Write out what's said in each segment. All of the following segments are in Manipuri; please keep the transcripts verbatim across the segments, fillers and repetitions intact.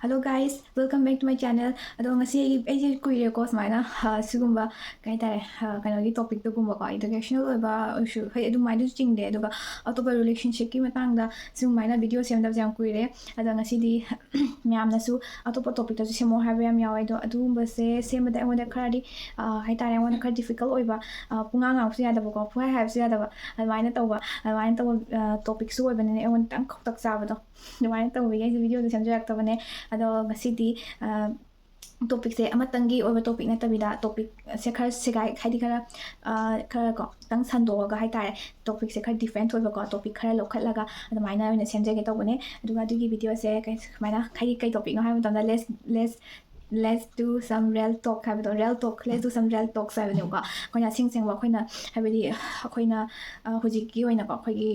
Hello guys, welcome back to my channel. ꯑꯗꯣ ꯉꯁꯤ ꯑꯩ ꯑꯩꯁꯦ ꯀꯨꯏꯔꯦꯀꯣ ꯁꯨꯃꯥꯏꯅ ꯑ, ꯁꯤꯒꯨꯝꯕ ꯀꯩ ꯍꯥꯏꯇꯥꯔꯦ ꯑ, ꯀꯩꯅꯣꯒꯤ ꯇꯣꯄꯤꯛꯇꯒꯨꯝꯕꯀꯣ, ꯏꯗꯨꯀꯦꯁꯅꯦꯜ ꯑꯣꯏꯕ ꯑꯣꯏꯔꯁꯨ ꯍꯣꯏ ꯑꯗꯨꯃꯥꯏꯅꯁꯨ ꯆꯤꯡꯗꯦ, ꯑꯗꯨꯒ ꯑꯇꯣꯞꯄ ꯔꯤꯂꯦꯁꯟꯁꯤꯞꯀꯤ ꯃꯇꯥꯡꯗ ꯁꯨꯃꯥꯏꯅ ꯚꯤꯗꯤꯑꯣ ꯁꯦꯝꯗꯕꯁꯦ ꯌꯥꯝ ꯀꯨꯏꯔꯦ꯫ ꯑꯗꯣ ꯉꯁꯤꯗꯤ ꯃꯌꯥꯝꯅꯁꯨ ꯑꯇꯣꯞꯄ ꯇꯣꯄꯤꯛꯇꯁꯨ ꯁꯦꯝꯃꯣ ꯍꯥꯏꯕ ꯌꯥꯝ ꯌꯥꯎꯋꯦ꯫ ꯑꯗꯣ ꯑꯗꯨꯒꯨꯝꯕꯁꯦ ꯁꯦꯝꯕꯗ ꯑꯩꯉꯣꯟꯗ ꯈꯔꯗꯤ ꯑ, ꯍꯥꯏꯇꯥꯔꯦ ꯑꯩꯉꯣꯟꯗ ꯈꯔ ꯗꯤꯐꯤꯀꯜ ꯑꯣꯏꯕ, ꯑ, ꯄꯨꯡꯉꯥꯡ ꯉꯥꯡꯕꯁꯨ ꯌꯥꯗꯕꯀꯣ, ꯄꯨꯡꯍꯥꯏ ꯍꯥꯏꯕꯁꯨ ꯌꯥꯗꯕ, ꯑꯗꯨꯃꯥꯏꯅ ꯇꯧꯕ ꯑꯗꯨꯃꯥꯏꯅ ꯇꯧꯕ ꯇꯣꯄꯤꯛꯁꯨ ꯑꯣꯏꯕꯅꯤꯅ ꯑꯩꯉꯣꯟꯗ ꯈꯤꯇꯪ ꯈꯧꯇꯛ ꯆꯥꯕꯗꯣ ꯑꯗꯨꯃꯥꯏꯅ ꯇꯧꯕꯒꯤ ꯑꯩꯁꯦ ꯚꯤꯗꯤꯑꯣꯗꯣ ꯁꯦꯝꯖꯔꯛꯇꯕꯅꯦ꯫ ꯑꯗꯣ ꯉꯁꯤꯗꯤ ꯇꯣꯄꯤꯛꯁꯦ ꯑꯃꯇꯪꯒꯤ ꯑꯣꯏꯕ ꯇꯣꯄꯤꯛ ꯅꯠꯇꯕꯤꯗ ꯇꯣꯄꯤꯛꯁꯦ ꯈꯔ ꯁꯦꯒꯥꯏ ꯍꯥꯏꯗꯤ ꯈꯔ ꯈꯔ ꯀꯣ ꯈꯤꯇꯪ ꯁꯟꯗꯣꯛꯑꯒ ꯍꯥꯏꯇꯥꯔꯦ, ꯇꯣꯄꯤꯛꯁꯦ ꯈꯔ ꯗꯤꯐ꯭ꯔꯦꯟꯠ ꯑꯣꯏꯕꯀꯣ ꯇꯣꯄꯤꯛ ꯈꯔ ꯂꯧꯈꯠꯂꯒ ꯑꯗꯨꯃꯥꯏꯅ ꯑꯣꯏꯅ ꯁꯦꯝꯖꯒꯦ ꯇꯧꯕꯅꯦ꯫ ꯑꯗꯨꯒ ꯑꯗꯨꯒꯤ ꯚꯤꯗꯤꯑꯣꯁꯦ ꯀꯩ ꯁꯨꯃꯥꯏꯅ ꯍꯥꯏꯗꯤ ꯀꯩ ꯇꯣꯄꯤꯛꯅꯣ ꯍꯥꯏꯕ ꯃꯇꯝꯗ let's let's let's do some real talk ꯍꯥꯏꯕꯗꯣ, real talk, let's do some real talks ꯍꯥꯏꯕꯅꯦꯕꯀꯣ꯫ ꯑꯩꯈꯣꯏꯅ ꯑꯁꯦꯡ ꯑꯁꯦꯡꯕ ꯑꯩꯈꯣꯏꯅ ꯍꯥꯏꯕꯗꯤ ꯑꯩꯈꯣꯏꯅ ꯍꯧꯖꯤꯛꯀꯤ ꯑꯣꯏꯅꯀꯣ ꯑꯩꯈꯣꯏꯒꯤ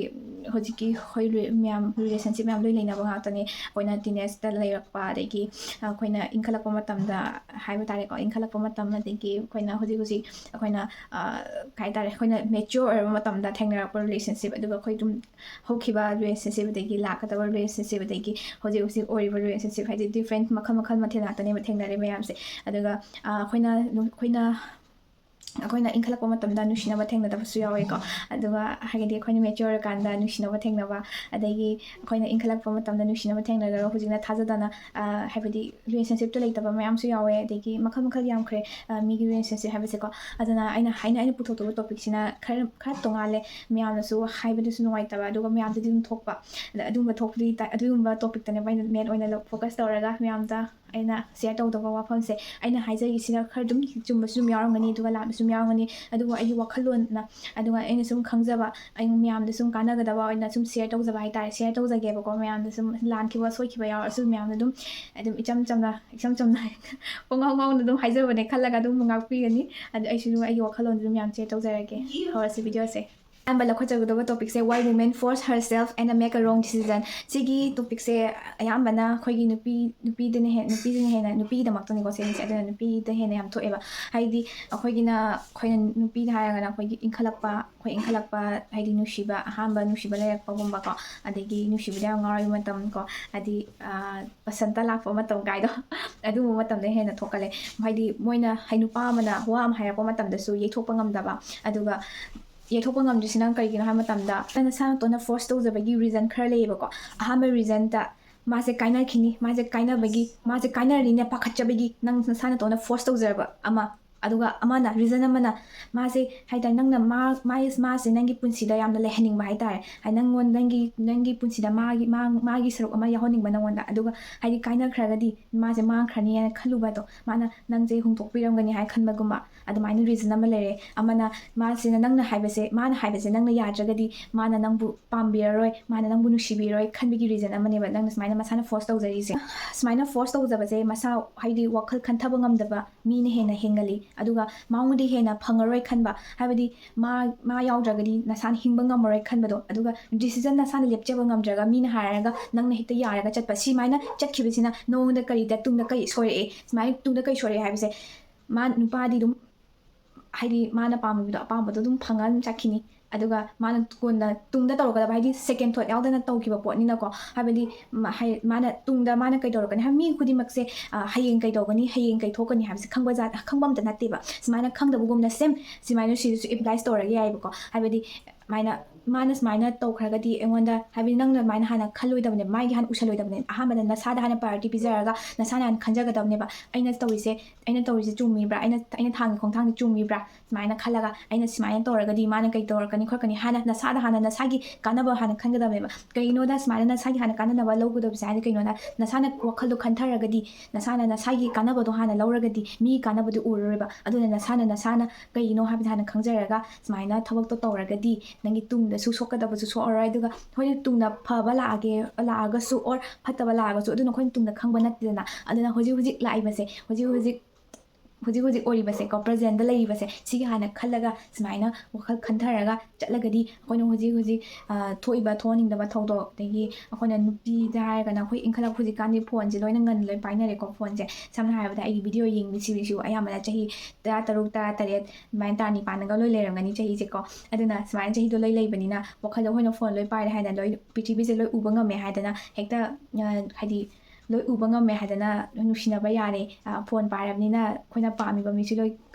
ꯍꯧꯖꯤꯛꯀꯤ ꯑꯩꯈꯣꯏ ꯃꯌꯥꯝ ꯔꯤꯂꯦꯁꯟꯁꯤꯞ ꯃꯌꯥꯝ ꯂꯣꯏ ꯂꯩꯅꯕ ꯉꯥꯛꯇꯅꯤ꯫ ꯑꯩꯈꯣꯏꯅ ꯇꯤꯅꯦꯖꯇ ꯂꯩꯔꯛꯄ ꯑꯗꯒꯤ ꯑꯩꯈꯣꯏꯅ ꯏꯟꯈꯠꯂꯛꯄ ꯃꯇꯝꯗ ꯍꯥꯏꯕ ꯇꯥꯔꯦꯀꯣ, ꯏꯟꯈꯠꯂꯛꯄ ꯃꯇꯝ ꯑꯗꯒꯤ ꯑꯩꯈꯣꯏꯅ ꯍꯧꯖꯤꯛ ꯍꯧꯖꯤꯛ ꯑꯩꯈꯣꯏꯅ ꯀꯩ ꯍꯥꯏꯇꯥꯔꯦ ꯑꯩꯈꯣꯏꯅ ꯃꯦꯆ꯭ꯌꯣꯔ ꯑꯣꯏꯔꯕ ꯃꯇꯝꯗ ꯊꯦꯡꯅꯔꯛꯄ ꯔꯤꯂꯦꯁꯟꯁꯤꯞ ꯑꯗꯨꯒ ꯑꯩꯈꯣꯏ ꯑꯗꯨꯝ ꯍꯧꯈꯤꯕ ꯔꯤꯂꯦꯁꯟꯁꯤꯞ ꯑꯗꯒꯤ ꯂꯥꯛꯀꯗꯕ ꯔꯤꯂꯦꯁꯟꯁꯤꯞ ꯑꯗꯒꯤ ꯍꯧꯖꯤꯛ ꯍꯧꯖꯤꯛ ꯑꯣꯏꯔꯤꯕ ꯔꯤꯂꯦꯁꯟꯁꯤꯞ ꯍꯥꯏꯗꯤ ꯗꯤꯐ꯭ꯔꯦꯟꯠ ꯃꯈꯜ ꯃꯈꯜ ꯃꯊꯦꯜ ꯉꯥꯛꯇꯅꯦꯕ ꯊꯦꯡꯅꯔꯤ ꯃꯌꯥꯝꯁꯦ꯫ ꯑꯗꯨꯒ ꯑꯩꯈꯣꯏꯅ ꯑꯩꯈꯣꯏꯅ ꯑꯩꯈꯣꯏꯅ ꯏꯟꯈꯠꯂꯛꯄ ꯃꯇꯝꯗ ꯅꯨꯡꯁꯤꯅꯕ ꯊꯦꯡꯅꯗꯕꯁꯨ ꯌꯥꯎꯋꯦꯀꯣ꯫ ꯑꯗꯨꯒ ꯍꯥꯏꯗꯤ ꯑꯩꯈꯣꯏꯅ ꯃꯦꯆ꯭ꯌꯣꯔ ꯑꯣꯏꯔꯀꯥꯟꯗ ꯅꯨꯡꯁꯤꯅꯕ ꯊꯦꯡꯅꯕ, ꯑꯗꯒꯤ ꯑꯩꯈꯣꯏꯅ ꯏꯟꯈꯠꯂꯛꯄ ꯃꯇꯝꯗ ꯅꯨꯡꯁꯤꯅꯕ ꯊꯦꯡꯅꯔꯒ ꯍꯧꯖꯤꯛꯅ ꯊꯥꯖꯗꯅ ꯍꯥꯏꯕꯗꯤ ꯔꯤꯂꯦꯁꯟꯁꯤꯞꯇ ꯂꯩꯇꯕ ꯃꯌꯥꯝꯁꯨ ꯌꯥꯎꯋꯦ꯫ ꯑꯗꯒꯤ ꯃꯈꯜ ꯃꯈꯜ ꯌꯥꯝꯈ꯭ꯔꯦ ꯃꯤꯒꯤ ꯔꯤꯂꯦꯁꯟꯁꯤꯞ ꯍꯥꯏꯕꯁꯦꯀꯣ꯫ ꯑꯗꯨꯅ ꯑꯩꯅ ꯑꯩꯅ ꯑꯩꯅ ꯄꯨꯊꯣꯛꯇꯧꯕ ꯇꯣꯄꯤꯛꯁꯤꯅ ꯈꯔ ꯈꯔ ꯇꯣꯉꯥꯜꯂꯦ꯫ ꯃꯌꯥꯝꯅꯁꯨ ꯍꯥꯏꯕꯗꯁꯨ ꯅꯨꯡꯉꯥꯏꯇꯕ ꯑꯗꯨꯒ ꯃꯌꯥꯝꯗꯗꯤ ꯑꯗꯨꯝ ꯊꯣꯛꯄ꯫ ꯑꯗ ꯑꯗꯨꯒꯨꯝꯕ ꯊꯣꯛꯄꯗꯤ ꯑꯗꯨꯒꯨꯝꯕ ꯇꯣꯄꯤꯛꯇꯅꯦꯕ ꯑꯩꯅ ꯃꯦꯟ ꯑꯣꯏꯅ ꯐꯣꯀꯁ ꯇꯧꯔꯒ ꯃꯌꯥꯝꯗ ꯑꯩꯅ ꯁꯤꯌꯔ ꯇꯧꯗꯧꯕ ꯋꯥꯐꯝꯁꯦ꯫ ꯑꯩꯅ ꯍꯥꯏꯖꯔꯤꯁꯤꯅ ꯈꯔ ꯑꯗꯨꯝ ꯆꯨꯝꯕꯁꯨ ꯑꯗꯨꯝ ꯌꯥꯎꯔꯝꯒꯅꯤ ꯑꯗꯨꯒ ꯂꯥꯟꯕꯁꯨ ꯑꯗꯨꯝ ꯌꯥꯎꯔꯝꯒꯅꯤ꯫ ꯑꯗꯨꯕꯨ ꯑꯩꯒꯤ ꯋꯥꯈꯜꯂꯣꯟꯅ ꯑꯗꯨꯒ ꯑꯩꯅ ꯁꯨꯝ ꯈꯪꯖꯕ ꯑꯩ ꯃꯌꯥꯝꯗ ꯁꯨꯝ ꯀꯥꯟꯅꯒꯗꯕ ꯑꯣꯏꯅ ꯁꯨꯝ ꯁꯤꯌꯔ ꯇꯧꯖꯕ ꯍꯥꯏꯇꯥꯔꯦ꯫ ꯁꯤꯌꯔ ꯇꯧꯖꯒꯦꯕꯀꯣ꯫ ꯃꯌꯥꯝꯗ ꯁꯨꯝ ꯂꯥꯟꯈꯤꯕ ꯁꯣꯏꯈꯤꯕ ꯌꯥꯎꯔꯁꯨ ꯃꯌꯥꯝꯅ ꯑꯗꯨꯝ ꯑꯗꯨꯝ ꯏꯆꯝ ꯆꯝꯅ ꯏꯆꯝ ꯆꯝꯅ ꯄꯉꯥꯎ ꯉꯥꯎꯅ ꯑꯗꯨꯝ ꯍꯥꯏꯖꯕꯅꯦ ꯈꯜꯂꯒ ꯑꯗꯨꯝ ꯉꯥꯛꯄꯤꯒꯅꯤ꯫ ꯑꯗꯨ ꯑꯩꯁꯨ ꯑꯗꯨꯝ ꯑꯩꯒꯤ ꯋꯥꯈꯜꯂꯣꯟꯗ ꯑꯗꯨꯝ ꯃꯌꯥꯝ ꯁꯤꯌꯔ ꯇꯧꯖꯔꯒꯦ꯫ ꯍꯧꯔꯁꯤ ꯚꯤꯗꯤꯑꯣꯁꯦ꯫ ꯑꯍꯥꯟꯕ ꯂꯧꯈꯠꯆꯒꯗꯕ ꯇꯣꯄꯤꯛꯁꯦ, "Why women force herself and make a wrong decision"꯫ ꯁꯤꯒꯤ ꯇꯣꯄꯤꯛꯁꯦ ꯑꯌꯥꯝꯕꯅ ꯑꯩꯈꯣꯏꯒꯤ ꯅꯨꯄꯤ ꯅꯨꯄꯤꯗꯅ ꯍꯦꯟꯅ ꯅꯨꯄꯤꯁꯤꯅ ꯍꯦꯟꯅ ꯅꯨꯄꯤꯒꯤꯗꯃꯛꯇꯅꯤꯀꯣ ꯁꯦꯝꯃꯤꯁꯦ꯫ ꯑꯗꯨꯅ ꯅꯨꯄꯤꯗ ꯍꯦꯟꯅ ꯌꯥꯝ ꯊꯣꯛꯑꯦꯕ꯫ ꯍꯥꯏꯗꯤ ꯑꯩꯈꯣꯏꯒꯤꯅ ꯑꯩꯈꯣꯏꯅ ꯅꯨꯄꯤꯗ ꯍꯥꯏꯔꯒꯅ ꯑꯩꯈꯣꯏꯒꯤ ꯏꯟꯈꯠꯂꯛꯄ, ꯑꯩꯈꯣꯏ ꯏꯟꯈꯠꯂꯛꯄ ꯍꯥꯏꯗꯤ ꯅꯨꯡꯁꯤꯕ, ꯑꯍꯥꯟꯕ ꯅꯨꯡꯁꯤꯕ ꯂꯩꯔꯛꯄꯒꯨꯝꯕꯀꯣ, ꯑꯗꯒꯤ ꯅꯨꯡꯁꯤꯕꯗ ꯌꯥꯝ ꯉꯥꯎꯔꯛꯄ ꯃꯇꯝ ꯀꯣ, ꯍꯥꯏꯗꯤ ꯕꯁꯟꯇ ꯂꯥꯛꯄ ꯃꯇꯝ ꯀꯥꯏꯗꯣ ꯑꯗꯨꯒꯨꯝꯕ ꯃꯇꯝꯗ ꯍꯦꯟꯅ ꯊꯣꯛꯀꯜꯂꯦ꯫ ꯍꯥꯏꯗꯤ ꯃꯣꯏꯅ ꯍꯥꯏ ꯅꯨꯄꯥ ꯑꯃꯅ ꯋꯥ ꯑꯃ ꯍꯥꯏꯔꯛꯄ ꯃꯇꯝꯗꯁꯨ ꯌꯩꯊꯣꯛꯄ ꯉꯝꯗꯕ, ꯑꯗꯨꯒ ꯌꯩꯊꯣꯛꯄ ꯉꯝꯗ꯭ꯔꯤꯁꯤꯅ ꯀꯔꯤꯒꯤꯅꯣ ꯍꯥꯏꯕ ꯃꯇꯝꯗ ꯅꯁꯥ ꯅꯇꯣꯟꯅ ꯐꯣꯔꯁ ꯇꯧꯖꯕꯒꯤ ꯔꯤꯖꯟ ꯈꯔ ꯂꯩꯌꯦꯕꯀꯣ꯫ ꯑꯍꯥꯟꯕ ꯔꯤꯖꯟꯗ ꯃꯥꯁꯦ ꯀꯥꯏꯅꯈꯤꯅꯤ, ꯃꯥꯁꯦ ꯀꯥꯏꯅꯕꯒꯤ, ꯃꯥꯁꯦ ꯀꯥꯏꯅꯔꯅꯤꯅ ꯄꯥꯈꯠꯆꯕꯒꯤ ꯅꯪ ꯅꯁꯥ ꯅꯇꯣꯟꯅ ꯐꯣꯔꯁ ꯇꯧꯖꯔꯕ ꯑꯃ꯫ ꯑꯗꯨꯒ ꯑꯃꯅ, ꯔꯤꯖꯟ ꯑꯃꯅ, ꯃꯥꯁꯦ ꯍꯥꯏꯇꯥꯔꯦ, ꯅꯪꯅ ꯃꯥ ꯃꯥꯏ ꯃꯥꯁꯦ ꯅꯪꯒꯤ ꯄꯨꯟꯁꯤꯗ ꯌꯥꯝꯅ ꯂꯩꯍꯟꯅꯤꯡꯕ ꯍꯥꯏꯇꯥꯔꯦ꯫ ꯍꯥꯏ ꯅꯪꯉꯣꯟ ꯅꯪꯒꯤ ꯅꯪꯒꯤ ꯄꯨꯟꯁꯤꯗ ꯃꯥꯒꯤ ꯃꯥ ꯃꯥꯒꯤ ꯁꯔꯨꯛ ꯑꯃ ꯌꯥꯎꯍꯟꯅꯤꯡꯕ ꯅꯪꯉꯣꯟꯗ꯫ ꯑꯗꯨꯒ ꯍꯥꯏꯗꯤ ꯀꯥꯏꯅꯈ꯭ꯔꯒꯗꯤ ꯃꯥꯁꯦ ꯃꯥꯡꯈ꯭ꯔꯅꯤ ꯍꯥꯏꯅ ꯈꯜꯂꯨꯕꯗꯣ, ꯃꯥꯅ ꯅꯪꯁꯦ ꯍꯨꯟꯗꯣꯛꯄꯤꯔꯝꯒꯅꯤ ꯍꯥꯏꯅ ꯈꯟꯕꯒꯨꯝꯕ, ꯑꯗꯨꯃꯥꯏꯅ ꯔꯤꯖꯟ ꯑꯃ ꯂꯩꯔꯦ꯫ ꯑꯃꯅ ꯃꯥꯁꯤꯅ ꯅꯪꯅ ꯍꯥꯏꯕꯁꯦ, ꯃꯥꯅ ꯍꯥꯏꯕꯁꯦ ꯅꯪꯅ ꯌꯥꯗ꯭ꯔꯒꯗꯤ ꯃꯥꯅ ꯅꯪꯕꯨ ꯄꯥꯝꯕꯤꯔꯔꯣꯏ, ꯃꯥꯅ ꯅꯪꯕꯨ ꯅꯨꯡꯁꯤꯕꯤꯔꯣꯏ ꯈꯟꯕꯒꯤ ꯔꯤꯖꯟ ꯑꯃꯅꯦꯕ ꯅꯪꯅ ꯁꯨꯃꯥꯏꯅ ꯃꯁꯥꯅ ꯐꯣꯔꯁ ꯇꯧꯖꯔꯤꯁꯦ꯫ ꯁꯨꯃꯥꯏꯅ ꯐꯣꯔꯁ ꯇꯧꯖꯕꯁꯦ ꯃꯁꯥ ꯍꯥꯏꯗꯤ ꯋꯥꯈꯜ ꯈꯟꯊꯕ ꯉꯝꯗꯕ ꯃꯤꯅ ꯍꯦꯟꯅ ꯍꯦꯟꯒꯜꯂꯤ꯫ ꯑꯗꯨꯒ ꯃꯉꯣꯟꯗ ꯍꯦꯟꯅ ꯐꯪꯉꯔꯣꯏ ꯈꯟꯕ, ꯍꯥꯏꯕꯗꯤ ꯃꯥ ꯃꯥ ꯌꯥꯎꯗ꯭ꯔꯒꯗꯤ ꯅꯁꯥꯅ ꯍꯤꯡꯕ ꯉꯝꯃꯔꯣꯏ ꯈꯟꯕꯗꯣ꯫ ꯑꯗꯨꯒ ꯗꯤꯁꯤꯖꯟ ꯅꯁꯥꯅ ꯂꯦꯞꯆꯕ ꯉꯝꯗ꯭ꯔꯒ ꯃꯤꯅ ꯍꯥꯏꯔꯒ ꯅꯪꯅ ꯍꯦꯛꯇ ꯌꯥꯔꯒ ꯆꯠꯄ, ꯁꯤꯃꯥꯏꯅ ꯆꯠꯈꯤꯕꯁꯤꯅ ꯅꯉꯣꯟꯗ ꯀꯔꯤꯗ ꯇꯨꯡꯗ ꯀꯔꯤ ꯁꯣꯏꯔꯛꯑꯦ? ꯁꯨꯃꯥꯏꯅ ꯇꯨꯡꯗ ꯀꯔꯤ ꯁꯣꯏꯔꯛꯑꯦ ꯍꯥꯏꯕꯁꯦ, ꯃꯥ ꯅꯨꯄꯥꯗꯤ ꯑꯗꯨꯝ ꯍꯥꯏꯗꯤ ꯃꯥꯅ ꯄꯥꯝꯕꯗꯣ ꯑꯄꯥꯝꯕꯗꯣ ꯑꯗꯨꯝ ꯐꯪꯉ ꯑꯗꯨꯝ ꯆꯠꯈꯤꯅꯤ꯫ ꯑꯗꯨꯒ ꯃꯥꯅ ꯀꯣꯟꯅ ꯇꯨꯡꯗ ꯇꯧꯔꯛꯀꯗꯕ, ꯍꯥꯏꯗꯤ ꯁꯦꯀꯦꯟ ꯊꯣꯠ ꯌꯥꯎꯗꯅ ꯇꯧꯈꯤꯕ ꯄꯣꯠꯅꯤꯅꯀꯣ꯫ ꯍꯥꯏꯕꯗꯤ ꯃꯥ-, ꯍꯥꯏ-, ꯃꯥꯅ ꯇꯨꯡꯗ ꯃꯥꯅ ꯀꯩꯗꯧꯔꯛꯀꯅꯤ ꯍꯥꯏꯕ, ꯃꯤ ꯈꯨꯗꯤꯡꯃꯛꯁꯦ, ꯑ, ꯍꯌꯦꯡ ꯀꯩꯗꯧꯒꯅꯤ, ꯍꯌꯦꯡ ꯀꯩꯊꯣꯛꯀꯅꯤ ꯍꯥꯏꯕꯁꯦ ꯈꯪꯕ ꯖꯥꯠ-, ꯈꯪꯕ ꯑꯝꯇ ꯅꯠꯇꯦꯕ꯫ ꯁꯨꯃꯥꯏꯅ ꯈꯪꯗꯕꯒꯨꯝꯅ ꯁꯦꯝ ꯁꯨꯃꯥꯏꯅ ꯁꯤꯗꯁꯨ ꯑꯦꯄ꯭ꯂꯥꯏꯁ ꯇꯧꯔꯒ ꯌꯥꯏꯑꯕꯀꯣ꯫ ꯍꯥꯏꯕꯗꯤ ꯃꯥꯅ ꯃꯥꯅ ꯁꯨꯃꯥꯏꯅ ꯇꯧꯈ꯭ꯔꯒꯗꯤ ꯑꯩꯉꯣꯟꯗ, ꯍꯥꯏꯕꯗꯤ ꯅꯪꯅ ꯑꯗꯨꯃꯥꯏꯅ ꯍꯥꯟꯅ ꯈꯜꯂꯣꯏꯗꯕꯅꯦ, ꯃꯥꯒꯤ ꯍꯥꯟꯅ ꯎꯁꯜꯂꯣꯏꯗꯕꯅꯦ꯫ ꯑꯍꯥꯟꯕꯗ ꯅꯁꯥꯗ ꯍꯥꯟꯅ ꯄ꯭ꯔꯥꯏꯌꯣꯔꯤꯇꯤ ꯄꯤꯖꯔꯒ ꯅꯁꯥꯅ ꯍꯥꯟꯅ ꯈꯟꯖꯒꯗꯕꯅꯦꯕ, "ꯑꯩꯅ ꯇꯧꯔꯤꯁꯦ, ꯑꯩꯅ ꯇꯧꯔꯤꯁꯦ ꯆꯨꯝꯃꯤꯕ꯭ꯔꯥ? ꯑꯩꯅ, ꯑꯩꯅ ꯊꯥꯡꯉꯤ ꯈꯣꯡꯊꯥꯡꯁꯦ ꯆꯨꯝꯃꯤꯕ꯭ꯔꯥ?" ꯁꯨꯃꯥꯏꯅ ꯈꯜꯂꯒ, "ꯑꯩꯅ ꯁꯨꯃꯥꯏꯅ ꯇꯧꯔꯒꯗꯤ ꯃꯥꯅ ꯀꯩ ꯇꯧꯔꯛꯀꯅꯤ ꯈꯣꯠꯀꯅꯤ?" ꯍꯥꯟꯅ ꯅꯁꯥꯗ ꯍꯥꯟꯅ ꯅꯁꯥꯒꯤ ꯀꯥꯟꯅꯕ ꯍꯥꯟꯅ ꯈꯟꯒꯗꯕꯅꯦꯕ꯫ ꯀꯩꯒꯤꯅꯣꯗ ꯁꯨꯃꯥꯏꯅ ꯅꯁꯥꯒꯤ ꯍꯥꯟꯅ ꯀꯥꯟꯅꯅꯕ ꯂꯧꯒꯗꯕꯁꯦ ꯍꯥꯏꯗꯤ ꯀꯩꯅꯣꯗ, ꯅꯁꯥꯅ ꯋꯥꯈꯜꯗꯣ ꯈꯟꯊꯔꯒꯗꯤ, ꯅꯁꯥꯅ ꯅꯁꯥꯒꯤ ꯀꯥꯟꯅꯕꯗꯣ ꯍꯥꯟꯅ ꯂꯧꯔꯒꯗꯤ ꯃꯤ ꯀꯥꯟꯅꯕꯗꯨ ꯎꯔꯔꯣꯏꯕ꯫ ꯑꯗꯨꯅ ꯅꯁꯥꯅ ꯅꯁꯥꯅ ꯀꯩꯒꯤꯅꯣ ꯍꯥꯏꯕꯗꯤ ꯍꯥꯟꯅ ꯈꯪꯖꯔꯒ ꯁꯨꯃꯥꯏꯅ ꯊꯕꯛꯇꯣ ꯇꯧꯔꯒꯗꯤ ꯅꯪꯒꯤ ꯇꯨꯡꯗꯁꯨ ꯁꯣꯛꯀꯗꯕꯁꯨ ꯁꯣꯛꯑꯔꯣꯏ꯫ ꯑꯗꯨꯒ ꯍꯣꯏ, ꯇꯨꯡꯗ ꯐꯕ ꯂꯥꯛꯑꯒꯦ, ꯂꯥꯛꯑꯒꯁꯨ or ꯐꯠꯇꯕ ꯂꯥꯛꯑꯒꯁꯨ, ꯑꯗꯨꯅ ꯑꯩꯈꯣꯏꯅ ꯇꯨꯡꯗ ꯈꯪꯕ ꯅꯠꯇꯦꯗꯅ꯫ ꯑꯗꯨꯅ ꯍꯧꯖꯤꯛ ꯍꯧꯖꯤꯛ ꯂꯥꯛꯏꯕꯁꯦ, ꯍꯧꯖꯤꯛ ꯍꯧꯖꯤꯛ ꯍꯧꯖꯤꯛ ꯍꯧꯖꯤꯛ ꯑꯣꯏꯔꯤꯕꯁꯦꯀꯣ, ꯄ꯭ꯔꯖꯦꯟꯗ ꯂꯩꯔꯤꯕꯁꯦ, ꯁꯤꯒꯤ ꯍꯥꯟꯅ ꯈꯜꯂꯒ ꯁꯨꯃꯥꯏꯅ ꯋꯥꯈꯜ ꯈꯟꯊꯔꯒ ꯆꯠꯂꯒꯗꯤ ꯑꯩꯈꯣꯏꯅ ꯍꯧꯖꯤꯛ ꯍꯧꯖꯤꯛ ꯊꯣꯛꯏꯕ ꯊꯣꯛꯍꯟꯅꯤꯡꯗꯕ ꯊꯧꯗꯣꯛ, ꯑꯗꯒꯤ ꯑꯩꯈꯣꯏꯅ ꯅꯨꯄꯤꯗ ꯍꯥꯏꯔꯒꯅ ꯑꯩꯈꯣꯏ ꯏꯟꯈꯠꯂꯛ ꯍꯧꯖꯤꯛꯀꯥꯟꯗꯤ ꯐꯣꯟꯁꯦ ꯂꯣꯏꯅ ꯉꯟꯅ ꯂꯣꯏ ꯄꯥꯏꯅꯔꯦꯀꯣ꯫ ꯐꯣꯟꯁꯦ ꯁꯝꯅ ꯍꯥꯏꯔꯕꯗ ꯑꯩꯒꯤ ꯚꯤꯗꯤꯑꯣ ꯌꯦꯡꯕꯁꯤꯁꯨ ꯑꯌꯥꯝꯕꯅ ꯆꯍꯤ ꯇꯔꯥ ꯇꯔꯨꯛ, ꯇꯔꯥ ꯇꯔꯦꯠ, ꯑꯗꯨꯃꯥꯏꯅ ꯇꯔꯥ ꯅꯤꯄꯥꯟꯗꯒ ꯂꯣꯏ ꯂꯩꯔꯝꯒꯅꯤ ꯆꯍꯤꯁꯦꯀꯣ꯫ ꯑꯗꯨꯅ ꯁꯨꯃꯥꯏꯅ ꯆꯍꯤꯗꯣ ꯂꯣꯏ ꯂꯩꯕꯅꯤꯅ ꯋꯥꯈꯜꯗ ꯑꯩꯈꯣꯏꯅ ꯐꯣꯟ ꯂꯣꯏ ꯄꯥꯏꯔꯦ ꯍꯥꯏꯗꯅ ꯂꯣꯏ ꯄ꯭ꯔꯤꯊꯤꯕꯤꯁꯦ ꯂꯣꯏ ꯎꯕ ꯉꯝꯃꯦ ꯍꯥꯏꯗꯅ ꯍꯦꯛꯇ ꯍꯥꯏꯗꯤ ꯂꯣꯏ ꯎꯕ ꯉꯝꯃꯦ ꯍꯥꯏꯗꯅ ꯅꯨꯡꯁꯤꯅꯕ ꯌꯥꯔꯦ, ꯐꯣꯟ ꯄꯥꯏꯔꯕꯅꯤꯅ ꯑꯩꯈꯣꯏꯅ ꯄꯥꯝꯃꯤꯕ ꯃꯤꯁꯤ ꯂꯣꯏ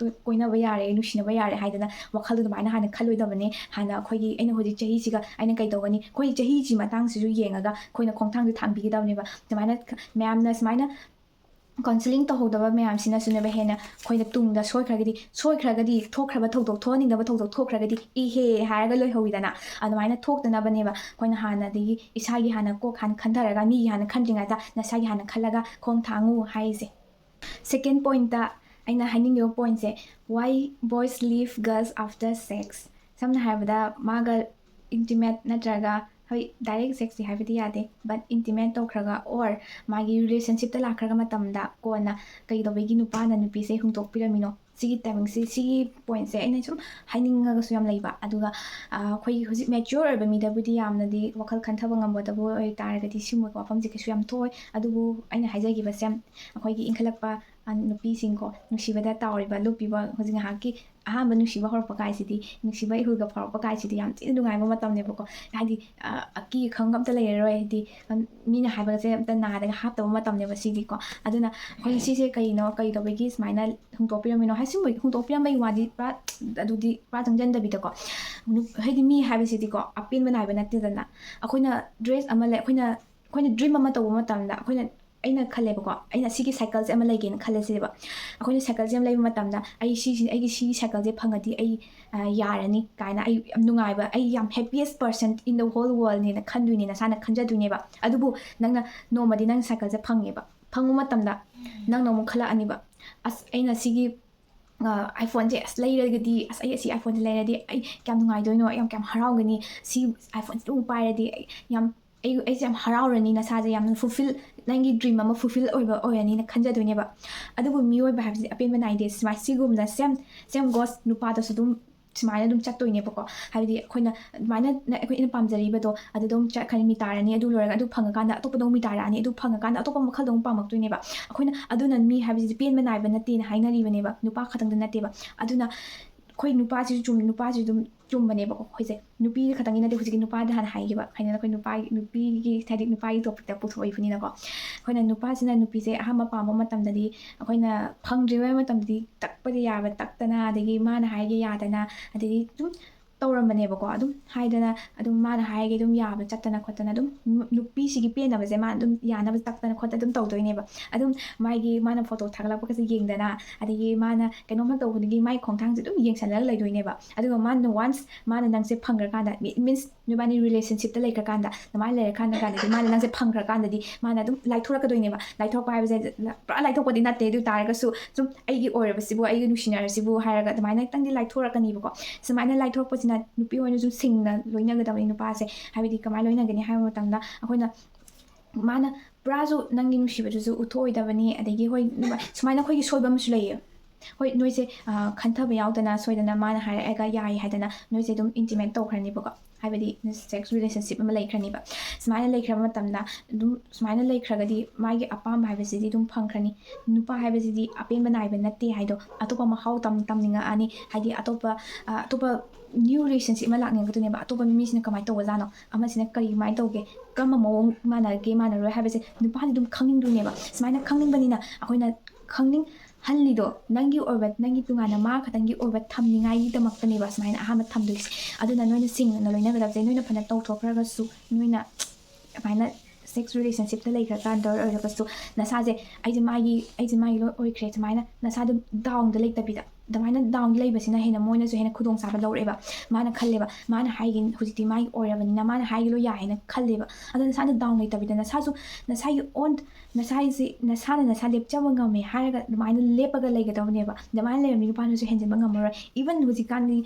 ꯀꯣꯏꯅꯕ ꯌꯥꯔꯦ, ꯅꯨꯡꯁꯤꯅꯕ ꯌꯥꯔꯦ ꯍꯥꯏꯗꯅ ꯋꯥꯈꯜꯗꯣ ꯑꯗꯨꯃꯥꯏꯅ ꯍꯥꯟꯅ ꯈꯜꯂꯣꯏꯗꯕꯅꯤ꯫ ꯍꯥꯟꯅ ꯑꯩꯈꯣꯏꯒꯤ ꯑꯩꯅ ꯍꯧꯖꯤꯛ ꯆꯍꯤꯁꯤꯒ ꯑꯩꯅ ꯀꯩ ꯇꯧꯒꯅꯤ, ꯑꯩꯈꯣꯏ ꯆꯍꯤꯁꯤ ꯃꯇꯥꯡꯁꯤꯁꯨ ꯌꯦꯡꯉꯒ ꯑꯩꯈꯣꯏꯅ ꯈꯣꯡꯊꯥꯡꯁꯦ ꯊꯥꯡꯕꯤꯒꯗꯕꯅꯦꯕ꯫ ꯑꯗꯨꯃꯥꯏꯅ ꯃꯌꯥꯝꯅ ꯁꯨꯃꯥꯏꯅ ꯀꯥꯎꯟꯁꯤꯂꯤꯡ ꯇꯧꯍꯧꯗꯕ ꯃꯌꯥꯝꯁꯤꯅꯁꯨꯅꯦꯕ ꯍꯦꯟꯅ ꯑꯩꯈꯣꯏꯅ ꯇꯨꯡꯗ ꯁꯣꯏꯈ꯭ꯔꯒꯗꯤ, ꯁꯣꯏꯈ꯭ꯔꯒꯗꯤ ꯊꯣꯛꯈ꯭ꯔꯕ ꯊꯧꯗꯣꯛ, ꯊꯣꯛꯍꯟꯅꯤꯡꯗꯕ ꯊꯧꯗꯣꯛ ꯊꯣꯛꯈ꯭ꯔꯒꯗꯤ ꯏꯍꯦ ꯍꯥꯏꯔꯒ ꯂꯣꯏꯍꯧꯋꯤꯗꯅ꯫ ꯑꯗꯨꯃꯥꯏꯅ ꯊꯣꯛꯇꯅꯕꯅꯦꯕ ꯑꯩꯈꯣꯏꯅ ꯍꯥꯟꯅꯗꯒꯤ ꯏꯁꯥꯒꯤ ꯍꯥꯟꯅ ꯀꯣꯛ ꯍꯥꯟꯅ ꯈꯟꯊꯔꯒ, ꯃꯤꯒꯤ ꯍꯥꯟꯅ ꯈꯟꯗ꯭ꯔꯤꯉꯩꯗ ꯅꯁꯥꯒꯤ ꯍꯥꯟꯅ ꯈꯜꯂꯒ ꯈꯣꯡ ꯊꯥꯡꯉꯨ ꯍꯥꯏꯁꯦ꯫ ꯁꯦꯀꯦꯟ ꯄꯣꯏꯟꯠꯇ ꯑꯩꯅ ꯍꯥꯏꯅꯤꯡꯉꯤꯕ ꯄꯣꯏꯟꯠꯁꯦ, why boys leave girls after sex? ꯁꯝꯅ ꯍꯥꯏꯔꯕꯗ ꯃꯥꯒ ꯏꯟꯇꯤꯃꯦꯠ ꯅꯠꯇ꯭ꯔꯒ, ꯍꯣꯏ, ꯗꯥꯏꯔꯦꯛ ꯁꯦꯛꯁꯇꯤ ꯍꯥꯏꯕꯗꯤ ꯌꯥꯗꯦ, ꯕꯠ ꯏꯟꯇꯤꯃꯦꯠ ꯇꯧꯈ꯭ꯔꯒ ꯑꯣꯔ ꯃꯥꯒꯤ ꯔꯤꯂꯦꯁꯟꯁꯤꯞꯇ ꯂꯥꯛꯈ꯭ꯔꯒ ꯃꯇꯝꯗ ꯀꯣꯟꯅ ꯀꯩꯗꯧꯕꯒꯤ ꯅꯨꯄꯥꯅ ꯅꯨꯄꯤꯁꯦ ꯍꯨꯟꯗꯣꯛꯄꯤꯔꯝꯃꯤꯅꯣ? ꯁꯤꯒꯤ ꯇꯥꯏꯃꯤꯡꯁꯦ, ꯁꯤꯒꯤ ꯄꯣꯏꯟꯠꯁꯦ ꯑꯩꯅ ꯁꯨꯝ ꯍꯥꯏꯅꯤꯡꯉꯒꯁꯨ ꯌꯥꯝ ꯂꯩꯕ꯫ ꯑꯗꯨꯒ ꯑꯩꯈꯣꯏꯒꯤ ꯍꯧꯖꯤꯛ ꯃꯦꯆ꯭ꯌꯣꯔ ꯑꯣꯏꯕ ꯃꯤꯗꯕꯨꯗꯤ ꯌꯥꯝꯅꯗꯤ ꯋꯥꯈꯜ ꯈꯟꯊꯕ ꯉꯝꯒꯗꯕ ꯑꯣꯏꯇꯥꯔꯒꯗꯤ ꯁꯤꯒꯨꯝꯕ ꯋꯥꯐꯝꯁꯦ ꯀꯩꯁꯨ ꯌꯥꯝ ꯊꯣꯛꯑꯣꯏ꯫ ꯑꯗꯨꯕꯨ ꯑꯩꯅ ꯍꯥꯏꯖꯈꯤꯕꯁꯦ ꯑꯩꯈꯣꯏꯒꯤ ꯏꯟꯈꯠꯂꯛꯄ ꯅꯨꯄꯤꯁꯤꯡꯀꯣ, ꯅꯨꯡꯁꯤꯕꯗ ꯇꯥꯎꯔꯤꯕ ꯂꯨꯞꯄꯤꯕ ꯍꯧꯖꯤꯛ ꯉꯥꯏꯍꯥꯛꯀꯤ ꯑꯍꯥꯟꯕ ꯅꯨꯡꯁꯤꯕ ꯍꯧꯔꯛꯄ ꯀꯥꯏꯁꯤꯗꯤ, ꯅꯨꯡꯁꯤꯕ ꯏꯍꯨꯜꯒ ꯐꯥꯎꯔꯛꯄ ꯀꯥꯏꯁꯤꯗꯤ ꯌꯥꯝ ꯊꯤꯅ ꯅꯨꯡꯉꯥꯏꯕ ꯃꯇꯝꯅꯦꯕꯀꯣ꯫ ꯍꯥꯏꯗꯤ ꯑꯀꯤ ꯑꯈꯪ ꯑꯝꯇ ꯂꯩꯔꯔꯣꯏ꯫ ꯍꯥꯏꯗꯤ ꯃꯤꯅ ꯍꯥꯏꯕꯒꯁꯦ ꯑꯝꯇ ꯅꯥꯗꯒ ꯍꯥꯞꯇꯕ ꯃꯇꯝꯅꯦꯕ ꯁꯤꯗꯤꯀꯣ꯫ ꯑꯗꯨꯅ ꯑꯩꯈꯣꯏꯅ ꯁꯤꯁꯦ ꯀꯩꯅꯣ, ꯀꯩꯗꯧꯕꯒꯤ ꯁꯨꯃꯥꯏꯅ ꯍꯨꯟꯗꯣꯛꯄꯤꯔꯝꯃꯤꯅꯣ ꯍꯥꯏ, ꯁꯨꯝꯕ ꯍꯨꯟꯗꯣꯛꯄꯤꯔꯝꯕꯒꯤ ꯋꯥꯗꯤ ꯄꯨꯔꯥ, ꯑꯗꯨꯗꯤ ꯄꯨꯔꯥ ꯆꯪꯁꯤꯟꯗꯕꯤꯗꯀꯣ꯫ ꯍꯥꯏꯗꯤ ꯃꯤ ꯍꯥꯏꯕꯁꯤꯗꯤꯀꯣ ꯑꯄꯦꯟꯕ ꯅꯥꯏꯕ ꯅꯠꯇꯦꯗꯅ꯫ ꯑꯩꯈꯣꯏꯅ ꯗ꯭ꯔꯤꯝ ꯑꯃ ꯂꯩ, ꯑꯩꯈꯣꯏꯅ, ꯑꯩꯈꯣꯏꯅ ꯗ꯭ꯔꯤꯝ ꯑꯃ ꯇꯧꯕ ꯃꯇꯝꯗ ꯑꯩꯈꯣꯏꯅ ꯑꯩꯅ ꯈꯜꯂꯦꯕꯀꯣ, ꯑꯩꯅ ꯁꯤꯒꯤ ꯁꯥꯏꯀꯜꯁꯦ ꯑꯃ ꯂꯩꯒꯦꯅ ꯈꯜꯂꯦ ꯁꯤꯅꯦꯕ꯫ ꯑꯩꯈꯣꯏꯅ ꯁꯥꯏꯀꯜꯁꯦ ꯑꯃ ꯂꯩꯕ ꯃꯇꯝꯗ ꯑꯩ ꯁꯤꯁꯤ, ꯑꯩꯒꯤ ꯁꯤꯒꯤ ꯁꯥꯏꯀꯜꯁꯦ ꯐꯪꯉꯗꯤ ꯑꯩ ꯌꯥꯔꯅꯤ ꯀꯥꯏꯅ, ꯑꯩ ꯌꯥꯝ ꯅꯨꯡꯉꯥꯏꯕ, ꯑꯩ ꯌꯥꯝ happiest person in the whole worldꯅꯦꯅ ꯈꯟꯗꯣꯏꯅꯦ, ꯅꯁꯥꯅ ꯈꯟꯖꯗꯣꯏꯅꯦꯕ꯫ ꯑꯗꯨꯕꯨ ꯅꯪꯅ ꯅꯣꯡꯃꯗꯤ ꯅꯪ ꯁꯥꯏꯀꯜꯁꯦ ꯐꯪꯉꯦꯕ, ꯐꯪꯕ ꯃꯇꯝꯗ ꯅꯪꯅ ꯑꯃꯨꯛ ꯈꯜꯂꯛꯑꯅꯤꯕ, ꯑꯁ, ꯑꯩꯅ ꯁꯤꯒꯤ ꯑꯥꯏꯐꯣꯟꯁꯦ ꯑꯁ ꯂꯩꯔꯒꯗꯤ, ꯑꯁ, ꯑꯩ ꯑꯁꯤ ꯑꯥꯏꯐꯣꯟꯁꯦ ꯂꯩꯔꯗꯤ ꯑꯩ ꯀꯌꯥꯝ ꯅꯨꯡꯉꯥꯏꯗꯣꯏꯅꯣ, ꯑꯩ ꯌꯥꯝ ꯀꯌꯥꯝ ꯍꯔꯥꯎꯒꯅꯤ, ꯁꯤ ꯑꯥꯏꯐꯣꯟꯁꯤꯗ ꯑꯃꯨꯛ ꯄꯥꯏꯔꯗꯤ ꯑꯩ ꯌꯥꯝ ꯑꯩ ꯑꯩꯁꯦ ꯌꯥꯝ ꯍꯔꯥꯎꯔꯅꯤ, ꯅꯁꯥꯁꯦ ꯌꯥꯝꯅ ꯐꯨꯜꯐꯤꯜ, ꯅꯪꯒꯤ ꯗ꯭ꯔꯤꯝ ꯑꯃ ꯐꯨꯜꯐꯤꯜ ꯑꯣꯏꯕ ꯑꯣꯏꯔꯅꯤꯅ ꯈꯟꯖꯗꯣꯏꯅꯦꯕ꯫ ꯑꯗꯨꯕꯨ ꯃꯤꯑꯣꯏꯕ ꯍꯥꯏꯕꯁꯤꯗꯤ ꯑꯄꯦꯟꯕ ꯅꯥꯏꯗꯦ꯫ ꯁꯨꯃꯥꯏ ꯁꯤꯒꯨꯝꯅ ꯁꯦꯝ ꯁꯦꯝ ꯒꯣꯁ ꯅꯨꯄꯥꯗꯁꯨ ꯑꯗꯨꯝ ꯁꯨꯃꯥꯏꯅ ꯑꯗꯨꯝ ꯆꯠꯇꯣꯏꯅꯦꯕꯀꯣ꯫ ꯍꯥꯏꯕꯗꯤ ꯑꯩꯈꯣꯏꯅ ꯑꯗꯨꯃꯥꯏꯅ ꯅ- ꯑꯩꯈꯣꯏꯅ ꯄꯥꯝꯖꯔꯤꯕꯗꯣ ꯑꯗꯨꯗ ꯑꯃꯨꯛ ꯆꯠꯈ꯭ꯔꯅꯤ, ꯃꯤ ꯇꯥꯔꯅꯤ, ꯑꯗꯨ ꯂꯣꯏꯔꯒ ꯑꯗꯨ ꯐꯪꯉꯀꯥꯟꯗ ꯑꯇꯣꯞꯄꯗ ꯑꯃꯨꯛ ꯃꯤ ꯇꯥꯔꯛꯑꯅꯤ, ꯑꯗꯨ ꯐꯪꯉꯀꯥꯟꯗ ꯑꯇꯣꯞꯄ ꯃꯈꯜꯗ ꯑꯃꯨꯛ ꯄꯥꯝꯃꯛꯇꯣꯏꯅꯦꯕ꯫ ꯑꯩꯈꯣꯏꯅ ꯑꯗꯨꯅ ꯃꯤ ꯍꯥꯏꯕꯁꯤꯗꯤ ꯄꯦꯟꯕ ꯅꯥꯏꯕ ꯅꯠꯇꯦꯅ ꯍꯥꯏꯅꯔꯤꯕꯅꯦꯕ, ꯅꯨꯄꯥ ꯈꯛꯇꯪꯗ ꯅꯠꯇꯦꯕ꯫ ꯑꯗꯨꯅ ꯑꯩꯈꯣꯏ ꯅꯨꯄꯥꯁꯤꯁꯨ ꯆꯨꯝ ꯅꯨꯄꯥꯁꯤꯁꯨ ꯑꯗꯨꯝ ꯆꯨꯝꯕꯅꯦꯕꯀꯣ꯫ ꯑꯩꯈꯣꯏꯁꯦ ꯅꯨꯄꯤ ꯈꯛꯇꯪꯒꯤ ꯅꯠꯇꯦ, ꯍꯧꯖꯤꯛꯀꯤ ꯅꯨꯄꯥꯗ ꯍꯥꯟꯅ ꯍꯥꯏꯈꯤꯕ ꯍꯥꯏꯅ ꯑꯩꯈꯣꯏ ꯅꯨꯄꯥꯒꯤ ꯅꯨꯄꯤꯒꯤ ꯍꯥꯏꯗꯤ ꯅꯨꯄꯥꯒꯤ ꯇꯣꯄꯤꯛꯇ ꯄꯨꯊꯣꯛꯏꯕꯅꯤꯅꯀꯣ꯫ ꯑꯩꯈꯣꯏꯅ ꯅꯨꯄꯥꯁꯤꯅ ꯅꯨꯄꯤꯁꯦ ꯑꯍꯥꯟꯕ ꯄꯥꯝꯕ ꯃꯇꯝꯗꯗꯤ ꯑꯩꯈꯣꯏꯅ ꯐꯪꯗ꯭ꯔꯤꯕ ꯃꯇꯝꯗꯗꯤ ꯇꯛꯄꯗꯤ ꯌꯥꯕ ꯇꯛꯇꯅ, ꯑꯗꯒꯤ ꯃꯥꯅ ꯍꯥꯏꯒꯦ ꯌꯥꯗꯅ, ꯑꯗꯒꯤ ꯑꯗꯨꯝ ꯇꯧꯔꯝꯕꯅꯦꯕꯀꯣ꯫ ꯑꯗꯨꯝ ꯍꯥꯏꯗꯅ ꯑꯗꯨꯝ ꯃꯥꯅ ꯍꯥꯏꯒꯦ ꯑꯗꯨꯝ ꯌꯥꯕ ꯆꯠꯇꯅ ꯈꯣꯠꯇꯅ ꯑꯗꯨꯝ ꯅꯨ- ꯅꯨꯄꯤꯁꯤꯒꯤ ꯄꯦꯟꯅꯕꯁꯦ ꯃꯥꯅ ꯑꯗꯨꯝ ꯌꯥꯅꯕ ꯇꯛꯇꯅ ꯈꯣꯠꯇꯅ ꯑꯗꯨꯝ ꯇꯧꯗꯣꯏꯅꯦꯕ꯫ ꯑꯗꯨꯝ ꯃꯥꯒꯤ ꯃꯥꯅ ꯐꯣꯇꯣ ꯊꯥꯒꯠꯂꯛꯄꯒꯁꯦ ꯌꯦꯡꯗꯅ, ꯑꯗꯒꯤ ꯃꯥꯅ ꯀꯩꯅꯣꯝꯃ ꯇꯧꯕꯗꯒꯤ ꯃꯥꯒꯤ ꯈꯣꯡꯊꯥꯡꯁꯦ ꯑꯗꯨꯝ ꯌꯦꯡꯁꯜꯂꯒ ꯂꯩꯗꯣꯏꯅꯦꯕ꯫ ꯑꯗꯨꯒ ꯃꯥꯅ ꯋꯥꯟꯁ ꯃꯥꯅ ꯅꯪꯁꯦ ꯐꯪꯈ꯭ꯔꯀꯥꯟꯗ, ꯃꯤꯟꯁ ꯅꯣꯏꯕꯥꯅꯤ ꯔꯤꯂꯦꯁꯟꯁꯤꯞꯇ ꯂꯩꯈ꯭ꯔꯀꯥꯟꯗ, ꯑꯗꯨꯃꯥꯏꯅ ꯂꯩꯔꯀꯥꯟꯗ ꯀꯥꯟꯗꯗꯤ ꯃꯥꯅ ꯅꯪꯁꯦ ꯐꯪꯈ꯭ꯔꯀꯥꯟꯗꯗꯤ ꯃꯥꯅ ꯑꯗꯨꯝ ꯂꯥꯏꯊꯣꯔꯛꯀꯗꯣꯏꯅꯦꯕ꯫ ꯂꯥꯏꯊꯣꯔꯛꯄ ꯍꯥꯏꯕꯁꯦ ꯄꯨꯔꯥ ꯂꯥꯏꯊꯣꯛꯄꯗꯤ ꯅꯠꯇꯦ, ꯑꯗꯨ ꯇꯥꯔꯒꯁꯨ ꯁꯨꯝ ꯑꯩꯒꯤ ꯑꯣꯏꯔꯕꯁꯤꯕꯨ, ꯑꯩꯒꯤ ꯅꯨꯡꯁꯤꯅꯔꯁꯤꯕꯨ ꯍꯥꯏꯔꯒ ꯑꯗꯨꯃꯥꯏꯅ ꯈꯤꯇꯪꯗꯤ ꯂꯥꯏꯊꯣꯔꯛꯀꯅꯤꯕꯀꯣ꯫ ꯁꯨꯃꯥꯏꯅ ꯂꯥꯏꯊꯣꯔꯛꯄꯁꯤꯅ ꯅꯨꯄꯤ ꯑꯣꯏꯅꯁꯨ ꯁꯤꯡꯅ ꯂꯣꯏꯅꯒꯗꯕꯅꯤ ꯅꯨꯄꯥꯁꯦ꯫ ꯍꯥꯏꯕꯗꯤ ꯀꯃꯥꯏꯅ ꯂꯣꯏꯅꯒꯅꯤ ꯍꯥꯏꯕ ꯃꯇꯝꯗ ꯑꯩꯈꯣꯏꯅ ꯃꯥꯅ ꯄꯨꯔꯥꯁꯨ ꯅꯪꯒꯤ ꯅꯨꯡꯁꯤꯕꯗꯨꯁꯨ ꯎꯠꯊꯣꯛꯑꯣꯏꯗꯕꯅꯤ꯫ ꯑꯗꯒꯤ ꯍꯣꯏ ꯅꯨꯄꯥ- ꯁꯨꯃꯥꯏꯅ ꯑꯩꯈꯣꯏꯒꯤ ꯁꯣꯏꯕ ꯑꯃꯁꯨ ꯂꯩꯌꯦ꯫ ꯍꯣꯏ ꯅꯣꯏꯁꯦ ꯑ, ꯈꯟꯊꯕ ꯌꯥꯎꯗꯅ ꯁꯣꯏꯗꯅ ꯃꯥꯅ ꯍꯥꯏꯔꯛꯑꯒ ꯌꯥꯏ ꯍꯥꯏꯗꯅ ꯅꯣꯏꯁꯦ ꯑꯗꯨꯝ ꯏꯟꯇꯤꯃꯦꯠ ꯇꯧꯈ꯭ꯔꯅꯤꯕꯀꯣ꯫ ꯍꯥꯏꯕꯗꯤ ꯁꯦꯛꯁ ꯔꯤꯂꯦꯁꯟꯁꯤꯞ ꯑꯃ ꯂꯩꯈ꯭ꯔꯅꯤꯕ꯫ ꯁꯨꯃꯥꯏꯅ ꯂꯩꯈ꯭ꯔꯕ ꯃꯇꯝꯗ ꯑꯗꯨꯝ ꯁꯨꯃꯥꯏꯅ ꯂꯩꯈ꯭ꯔꯒꯗꯤ ꯃꯥꯒꯤ ꯑꯄꯥꯝꯕ ꯍꯥꯏꯕꯁꯤꯗꯤ ꯑꯗꯨꯝ ꯐꯪꯈ꯭ꯔꯅꯤ꯫ ꯅꯨꯄꯥ ꯍꯥꯏꯕꯁꯤꯗꯤ ꯑꯄꯦꯟꯕ ꯅꯥꯏꯕ ꯅꯠꯇꯦ ꯍꯥꯏꯗꯣ, ꯑꯇꯣꯞꯄ ꯃꯍꯥꯎ ꯇꯝ ꯇꯝꯅꯤꯡꯉꯛꯑꯅꯤ꯫ ꯍꯥꯏꯗꯤ ꯑꯇꯣꯞꯄ ꯑ, ꯑꯇꯣꯞꯄ ꯅ꯭ꯌꯨ ꯔꯤꯂꯦꯁꯟꯁꯤꯞ ꯑꯃ ꯂꯥꯛꯅꯤꯡꯉꯛꯀꯗꯣꯏꯅꯦꯕ꯫ ꯑꯇꯣꯞꯄ ꯃꯤꯁꯤꯅ ꯀꯃꯥꯏꯅ ꯇꯧꯕꯖꯥꯠꯅꯣ, ꯑꯃꯁꯤꯅ ꯀꯔꯤ ꯀꯃꯥꯏꯅ ꯇꯧꯒꯦ, ꯀꯔꯝꯕ ꯃꯑꯣꯡ ꯃꯥꯟꯅꯒꯦ ꯃꯥꯟꯅꯔꯣꯏ ꯍꯥꯏꯕꯁꯦ ꯅꯨꯄꯥꯗꯤ ꯑꯗꯨꯝ ꯈꯪꯅꯤꯡꯗꯣꯏꯅꯦꯕ꯫ ꯁꯨꯃꯥꯏꯅ ꯈꯪꯅꯤꯡꯕꯅꯤꯅ ꯑꯩꯈꯣꯏꯅ ꯈꯪꯅꯤꯡꯍꯜꯂꯤꯗꯣ ꯅꯪꯒꯤ ꯑꯣꯏꯕ, ꯅꯪꯒꯤ ꯇꯣꯉꯥꯟꯅ ꯃꯥ ꯈꯛꯇꯪꯒꯤ ꯑꯣꯏꯕ ꯊꯝꯅꯤꯡꯉꯥꯏꯒꯤꯗꯃꯛꯇꯅꯦꯕ ꯁꯨꯃꯥꯏꯅ ꯑꯍꯥꯟꯕ ꯊꯝꯗꯣꯏꯁꯦ꯫ ꯑꯗꯨꯅ ꯅꯣꯏꯅ ꯁꯤꯡꯅ ꯂꯣꯏꯅꯒꯗꯕꯁꯦ, ꯅꯣꯏꯅ ꯐꯅ ꯇꯧꯊꯣꯛꯈ꯭ꯔꯒꯁꯨ ꯅꯣꯏꯅ ꯑꯗꯨꯃꯥꯏꯅ ꯁꯦꯛꯁ ꯔꯤꯂꯦꯁꯟꯁꯤꯞꯇ ꯂꯩꯈ꯭ꯔꯀꯥꯟꯗ ꯑꯣꯏꯔꯒꯁꯨ ꯅꯁꯥꯁꯦ ꯑꯩꯁꯦ ꯃꯥꯒꯤ ꯑꯩꯁꯦ ꯃꯥꯒꯤ ꯂꯣꯏ ꯑꯣꯏꯈ꯭ꯔꯦ, ꯁꯨꯃꯥꯏꯅ ꯅꯁꯥꯗꯣ ꯗꯥꯎꯟꯗ ꯂꯩꯇꯕꯤꯗ, ꯑꯗꯨꯃꯥꯏꯅ ꯗꯥꯎꯟ ꯂꯩꯕꯁꯤꯅ ꯍꯦꯟꯅ ꯃꯣꯏꯅꯁꯨ ꯍꯦꯟꯅ ꯈꯨꯗꯣꯡꯆꯥꯕ ꯂꯧꯔꯛꯑꯦꯕ꯫ ꯃꯥꯅ ꯈꯜꯂꯦꯕ, ꯃꯥꯅ ꯍꯥꯏꯒꯦ ꯍꯧꯖꯤꯛꯇꯤ ꯃꯥꯒꯤ ꯑꯣꯏꯔꯕꯅꯤꯅ ꯃꯥꯅ ꯍꯥꯏꯒꯦ ꯂꯣꯏ ꯌꯥꯏ ꯍꯥꯏꯅ ꯈꯜꯂꯦꯕ꯫ ꯑꯗꯣ ꯅꯁꯥꯗꯣ ꯗꯥꯎꯟ ꯂꯩꯇꯕꯤꯗ ꯅꯁꯥꯁꯨ ꯅꯁꯥꯒꯤ ꯑꯣꯟ ꯅꯁꯥꯁꯤ ꯅꯁꯥꯅ ꯅꯁꯥ ꯂꯦꯞꯆꯕ ꯉꯝꯃꯦ ꯍꯥꯏꯔꯒ ꯑꯗꯨꯃꯥꯏꯅ ꯂꯦꯞꯄꯒ ꯂꯩꯒꯗꯕꯅꯦꯕ꯫ ꯑꯗꯨꯃꯥꯏꯅ ꯂꯩꯔꯝꯃꯤ ꯅꯨꯄꯥꯅꯁꯨ ꯍꯦꯟꯖꯤꯟꯕ ꯉꯝꯃꯔꯣꯏ꯫ ꯏꯚꯟ ꯍꯧꯖꯤꯛꯀꯥꯟꯗꯤ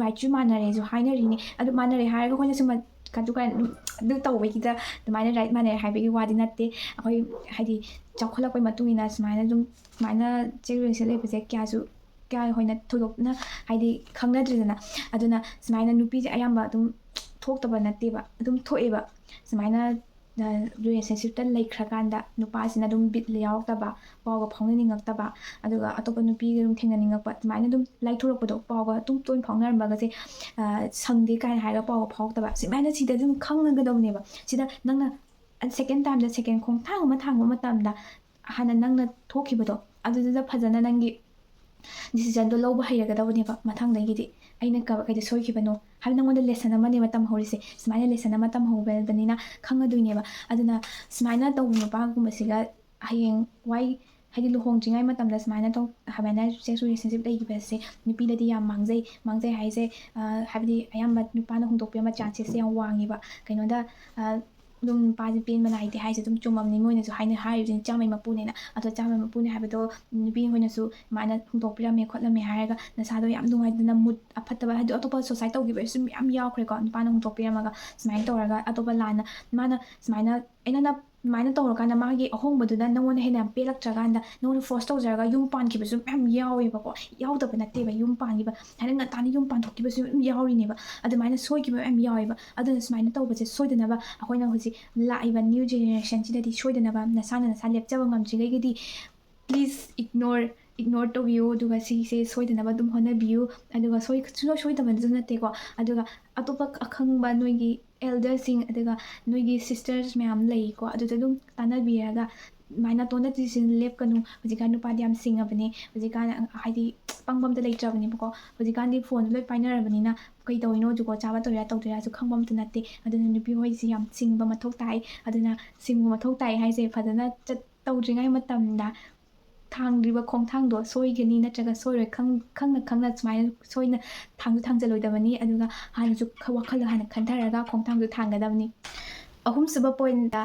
ꯔꯥꯏꯠꯁꯨ ꯃꯥꯟꯅꯔꯦꯁꯨ ꯍꯥꯏꯅꯔꯤꯅꯤ꯫ ꯑꯗꯨ ꯃꯥꯟꯅꯔꯦ ꯍꯥꯏꯔꯒ ꯑꯩꯈꯣꯏꯅ ꯁꯨꯝ ꯀꯥꯇꯨ ꯀꯥꯔꯟ ꯑꯗꯨꯝ ꯑꯗꯨ ꯇꯧꯕꯒꯤꯗ ꯑꯗꯨꯃꯥꯏꯅ right ꯃꯥꯟꯅꯩ ꯍꯥꯏꯕꯒꯤ ꯋꯥꯗꯤ ꯅꯠꯇꯦ꯫ ꯑꯩꯈꯣꯏ ꯍꯥꯏꯗꯤ ꯆꯥꯎꯈꯠꯂꯛꯄꯩ ꯃꯇꯨꯡ ꯏꯟꯅ ꯁꯨꯃꯥꯏꯅ ꯑꯗꯨꯝ ꯁꯨꯃꯥꯏꯅ ꯆꯦꯛ ꯔꯤꯂꯦꯁꯟ ꯂꯩꯕꯁꯦ ꯀꯌꯥꯁꯨ ꯀꯌꯥ ꯍꯣꯏꯅ ꯊꯣꯏꯗꯣꯛꯅ ꯍꯥꯏꯗꯤ ꯈꯪꯅꯗ꯭ꯔꯤꯗꯅ꯫ ꯑꯗꯨꯅ ꯁꯨꯃꯥꯏꯅ ꯅꯨꯄꯤꯁꯦ ꯑꯌꯥꯝꯕ ꯑꯗꯨꯝ ꯊꯣꯛꯇꯕ ꯅꯠꯇꯦꯕ, ꯑꯗꯨꯝ ꯊꯣꯛꯑꯦꯕ꯫ ꯁꯨꯃꯥꯏꯅ ꯔꯤꯂꯦꯁꯟꯁꯤꯞꯇ ꯂꯩꯈ꯭ꯔꯀꯥꯟꯗ ꯅꯨꯄꯥꯁꯤꯅ ꯑꯗꯨꯝ ꯕꯤꯠ ꯌꯥꯎꯔꯛꯇꯕ, ꯄꯥꯎꯒ ꯐꯥꯎꯅꯅꯤꯡꯉꯛꯇꯕ, ꯑꯗꯨꯒ ꯑꯇꯣꯞꯄ ꯅꯨꯄꯤꯒ ꯑꯗꯨꯝ ꯊꯦꯡꯅꯅꯤꯡꯉꯛꯄ, ꯑꯗꯨꯃꯥꯏꯅ ꯑꯗꯨꯝ ꯂꯥꯏꯊꯣꯔꯛꯄꯗꯣ, ꯄꯥꯎꯒ ꯑꯗꯨꯝ ꯇꯣꯏꯅ ꯐꯥꯎꯅꯔꯝꯕꯒꯁꯦ ꯁꯪꯗꯦ ꯀꯥꯏꯅ ꯍꯥꯏꯔꯒ ꯄꯥꯎꯒ ꯐꯥꯎꯔꯛꯇꯕ, ꯁꯨꯃꯥꯏꯅ ꯁꯤꯗ ꯑꯗꯨꯝ ꯈꯪꯒꯗꯕꯅꯦꯕ꯫ ꯁꯤꯗ ꯅꯪꯅ second timeꯗ second ꯈꯣꯡꯊꯥꯡ ꯑꯃ ꯊꯥꯡꯕ ꯃꯇꯝꯗ ꯍꯥꯟꯅ ꯅꯪꯅ ꯊꯣꯛꯈꯤꯕꯗꯣ ꯑꯗꯨꯗꯨꯗ ꯐꯖꯅ ꯅꯪꯒꯤ decisionꯗꯣ ꯂꯧꯕ ꯍꯩꯔꯒꯗꯕꯅꯦꯕ꯫ ꯃꯊꯪꯗꯒꯤꯗꯤ ꯑꯩꯅ ꯀ- ꯀꯩꯗ ꯁꯣꯏꯈꯤꯕꯅꯣ ꯍꯥꯏꯕ ꯅꯪꯉꯣꯟꯗ lesson ꯑꯃꯅꯦꯕ ꯇꯝꯍꯧꯔꯤꯁꯦ꯫ ꯁꯨꯃꯥꯏꯅ lesson ꯑꯃ ꯇꯝꯍꯧꯕꯗꯅꯤꯅ ꯈꯪꯉꯗꯣꯏꯅꯦꯕ꯫ ꯑꯗꯨꯅ ꯁꯨꯃꯥꯏꯅ ꯇꯧꯕ ꯅꯨꯄꯥꯒꯨꯝꯕꯁꯤꯒ ꯍꯌꯦꯡ ꯋꯥꯏ ꯍꯥꯏꯗꯤ ꯂꯨꯍꯣꯡꯗ꯭ꯔꯤꯉꯩ ꯃꯇꯝꯗ ꯁꯨꯃꯥꯏꯅ ꯇꯧ ꯍꯥꯏꯃꯥꯏꯅ sex relationship ꯂꯩꯈꯤꯕꯁꯦ ꯅꯨꯄꯤꯗꯗꯤ ꯌꯥꯝ ꯃꯥꯡꯖꯩ꯫ ꯃꯥꯡꯖꯩ ꯍꯥꯏꯁꯦ ꯍꯥꯏꯕꯗꯤ ꯑꯌꯥꯝꯕ ꯅꯨꯄꯥꯅ ꯍꯨꯟꯗꯣꯛꯄꯤꯔꯝꯕ chances ꯌꯥꯝ ꯋꯥꯡꯉꯦꯕ꯫ ꯀꯩꯅꯣꯗ ꯑꯗꯨꯝ ꯅꯨꯄꯥꯁꯦ ꯄꯦꯟꯕ ꯅꯥꯏꯗꯦ ꯍꯥꯏꯁꯦ ꯑꯗꯨꯝ ꯆꯨꯝꯃꯝꯅꯤ꯫ ꯃꯣꯏꯅꯁꯨ ꯍꯥꯏꯅ ꯍꯥꯏꯔꯤꯕꯁꯤꯅ ꯆꯥꯝꯃꯩ ꯃꯄꯨꯅꯦꯅ꯫ ꯑꯗꯣ ꯆꯥꯝꯃꯩ ꯃꯄꯨꯅꯦ ꯍꯥꯏꯕꯗꯣ ꯅꯨꯄꯤ ꯍꯣꯏꯅꯁꯨ ꯑꯗꯨꯃꯥꯏꯅ ꯍꯨꯟꯗꯣꯛꯄꯤꯔꯝꯃꯦ ꯈꯣꯠꯂꯝꯃꯦ ꯍꯥꯏꯔꯒ ꯅꯁꯥꯗꯣ ꯌꯥꯝ ꯅꯨꯡꯉꯥꯏꯇꯅ mood ꯑꯐꯠꯇꯕ ꯍꯥꯏꯗꯤ ꯑꯇꯣꯞꯄ suicide ꯇꯧꯈꯤꯕꯁꯨ ꯃꯌꯥꯝ ꯌꯥꯎꯈ꯭ꯔꯦꯀꯣ꯫ ꯅꯨꯄꯥꯅ ꯍꯨꯟꯗꯣꯛꯄꯤꯔꯝꯃꯒ ꯁꯨꯃꯥꯏꯅ ꯇꯧꯔꯒ ꯑꯇꯣꯞꯄ ꯂꯥꯟꯅ ꯃꯥꯅ ꯁꯨꯃꯥꯏꯅ ꯑꯩꯅ ꯑꯗꯨꯃꯥꯏꯅ ꯇꯧꯔꯀꯥꯟꯗ ꯃꯥꯒꯤ ꯑꯍꯣꯡꯕꯗꯨꯅ ꯅꯉꯣꯟꯗ ꯍꯦꯟꯅ ꯌꯥꯝ ꯄꯦꯜꯂꯛꯇ꯭ꯔꯀꯥꯟꯗ ꯅꯉꯣꯟꯗ force ꯇꯧꯖꯔꯒ ꯌꯨꯝ ꯄꯥꯟꯈꯤꯕꯁꯨ ꯃꯌꯥꯝ ꯌꯥꯎꯋꯦꯕꯀꯣ꯫ ꯌꯥꯎꯗꯕ ꯅꯠꯇꯦꯕ, ꯌꯨꯝ ꯄꯥꯟꯈꯤꯕ ꯍꯥꯏꯅ ꯉꯟꯇꯥꯅ ꯌꯨꯝ ꯄꯥꯟꯊꯣꯛꯈꯤꯕꯁꯨ ꯃꯌꯥꯝ ꯌꯥꯎꯔꯤꯅꯦꯕ꯫ ꯑꯗꯨꯃꯥꯏꯅ ꯁꯣꯏꯈꯤꯕ ꯃꯌꯥꯝ ꯌꯥꯎꯋꯦꯕ꯫ ꯑꯗꯨꯅ ꯁꯨꯃꯥꯏꯅ ꯇꯧꯕꯁꯦ ꯁꯣꯏꯗꯅꯕ ꯑꯩꯈꯣꯏꯅ ꯍꯧꯖꯤꯛ ꯂꯥꯛꯏꯕ new generationꯁꯤꯗꯗꯤ ꯁꯣꯏꯗꯅꯕ ꯅꯁꯥꯅ ꯅꯁꯥ ꯂꯦꯞꯆꯕ ꯉꯝꯗ꯭ꯔꯤꯉꯩꯒꯤꯗꯤ please ignore ignore ꯇꯧꯕꯤꯌꯨ꯫ ꯑꯗꯨꯒ ꯁꯤꯁꯦ ꯁꯣꯏꯗꯅꯕ ꯑꯗꯨꯝ ꯍꯣꯠꯅꯕꯤꯌꯨ꯫ ꯑꯗꯨꯒ ꯁꯣꯏ ꯁꯨꯡꯁꯣꯏ ꯁꯣꯏꯗꯕꯁꯨ ꯅꯠꯇꯦꯀꯣ꯫ ꯑꯗꯨꯒ ꯑꯇꯣꯞꯄ ꯑꯈꯪꯕ ꯅꯣꯏꯒꯤ elderꯁꯤꯡ ꯑꯗꯨꯒ ꯅꯣꯏꯒꯤ sisters ꯃꯌꯥꯝ ꯂꯩꯀꯣ꯫ ꯑꯗꯨꯗ ꯑꯗꯨꯝ ꯇꯥꯟꯅꯕꯤꯔꯒ ꯑꯗꯨꯃꯥꯏꯅ ꯅꯥꯇꯣꯟꯗ decision ꯂꯦꯞꯀꯅꯨ꯫ ꯍꯧꯖꯤꯛꯀꯥꯟ ꯅꯨꯄꯥꯗꯤ ꯌꯥꯝ ꯁꯤꯡꯉꯕꯅꯤ꯫ ꯍꯧꯖꯤꯛꯀꯥꯟ ꯍꯥꯏꯗꯤ ꯄꯪꯕ ꯑꯝꯇ ꯂꯩꯇ꯭ꯔꯕꯅꯤꯕꯀꯣ꯫ ꯍꯧꯖꯤꯛꯀꯥꯟꯗꯤ phoneꯗ ꯂꯣꯏ ꯄꯥꯏꯅꯔꯕꯅꯤꯅ ꯀꯩ ꯇꯧꯔꯤꯅꯣ ꯖꯨꯒꯣꯠ ꯆꯥꯕ ꯇꯧꯔꯤꯔꯥ ꯇꯧꯗꯣꯏꯔꯥꯁꯨ ꯈꯪꯕ ꯑꯝꯇ ꯅꯠꯇꯦ꯫ ꯑꯗꯨꯅ ꯅꯨꯄꯤ ꯍꯣꯏꯁꯤ ꯌꯥꯝ ꯁꯤꯡꯕ ꯃꯊꯧ ꯇꯥꯏ꯫ ꯑꯗꯨꯅ ꯁꯤꯡꯕ ꯃꯊꯧ ꯇꯥꯏ ꯍꯥꯏꯁꯦ ꯐꯖꯅ ꯆꯠ ꯇꯧꯗ꯭ꯔꯤꯉꯩ ꯃꯇꯝꯗ ꯊꯥꯡꯗ꯭ꯔꯤꯕ ꯈꯣꯡꯊꯥꯡꯗꯣ ꯁꯣꯏꯒꯅꯤ ꯅꯠꯇ꯭ꯔꯒ ꯁꯣꯏꯔꯣꯏ ꯈꯪ- ꯈꯪꯅ ꯈꯪꯅ ꯁꯨꯃꯥꯏꯅ ꯁꯣꯏꯅ ꯊꯥꯡꯁꯨ ꯊꯥꯡꯖꯜꯂꯣꯏꯗꯕꯅꯤ꯫ ꯑꯗꯨꯒ ꯍꯥꯟꯅꯁꯨ ꯈ- ꯋꯥꯈꯜꯗ ꯍꯥꯟꯅ ꯈꯟꯊꯔꯒ ꯈꯣꯡꯊꯥꯡꯗꯣ ꯊꯥꯡꯒꯗꯕꯅꯤ꯫ ꯑꯍꯨꯝꯁꯨꯕ pointꯇ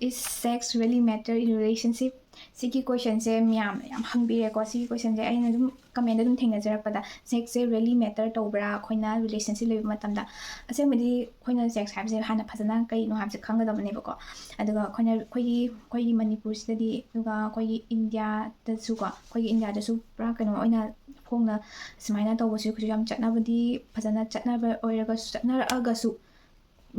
is sex really matter in relationship? ꯁꯤꯒꯤ ꯀꯣꯏꯁꯟꯁꯦ ꯃꯌꯥꯝꯅ ꯌꯥꯝ ꯍꯪꯕꯤꯔꯦꯀꯣ꯫ ꯁꯤꯒꯤ ꯀꯣꯏꯁꯟꯁꯦ ꯑꯩꯅ ꯑꯗꯨꯝ ꯀꯃꯦꯟꯗ ꯑꯗꯨꯝ ꯊꯦꯡꯅꯖꯔꯛꯄꯗ, ꯁꯦꯛꯁꯁꯦ ꯔꯤꯌꯦꯂꯤ ꯃꯦꯇꯔ ꯇꯧꯕ꯭ꯔꯥ ꯑꯩꯈꯣꯏꯅ ꯔꯤꯂꯦꯁꯟꯁꯤꯞ ꯂꯩꯕ ꯃꯇꯝꯗ? ꯑꯁꯦꯡꯕꯗꯤ ꯑꯩꯈꯣꯏꯅ ꯁꯦꯛꯁ ꯍꯥꯏꯕꯁꯦ ꯍꯥꯟꯅ ꯐꯖꯅ ꯀꯩꯅꯣ ꯍꯥꯏꯕꯁꯦ ꯈꯪꯒꯗꯕꯅꯦꯕꯀꯣ꯫ ꯑꯗꯨꯒ ꯑꯩꯈꯣꯏꯅ ꯑꯩꯈꯣꯏꯒꯤ ꯑꯩꯈꯣꯏꯒꯤ ꯃꯅꯤꯄꯨꯔꯁꯤꯗꯗꯤ, ꯑꯗꯨꯒ ꯑꯩꯈꯣꯏꯒꯤ ꯏꯟꯗꯤꯌꯥꯗꯁꯨꯀꯣ, ꯑꯩꯈꯣꯏꯒꯤ ꯏꯟꯗꯤꯌꯥꯗꯁꯨ ꯄꯨꯔꯥ ꯀꯩꯅꯣ ꯑꯣꯏꯅ ꯐꯣꯡꯅ ꯁꯨꯃꯥꯏꯅ ꯇꯧꯕꯁꯨ ꯀꯩꯁꯨ ꯌꯥꯝ ꯆꯠꯅꯕꯗꯤ, ꯐꯖꯅ ꯆꯠꯅꯕ ꯑꯣꯏꯔꯒꯁꯨ, ꯆꯠꯅꯔꯛꯑꯒꯁꯨ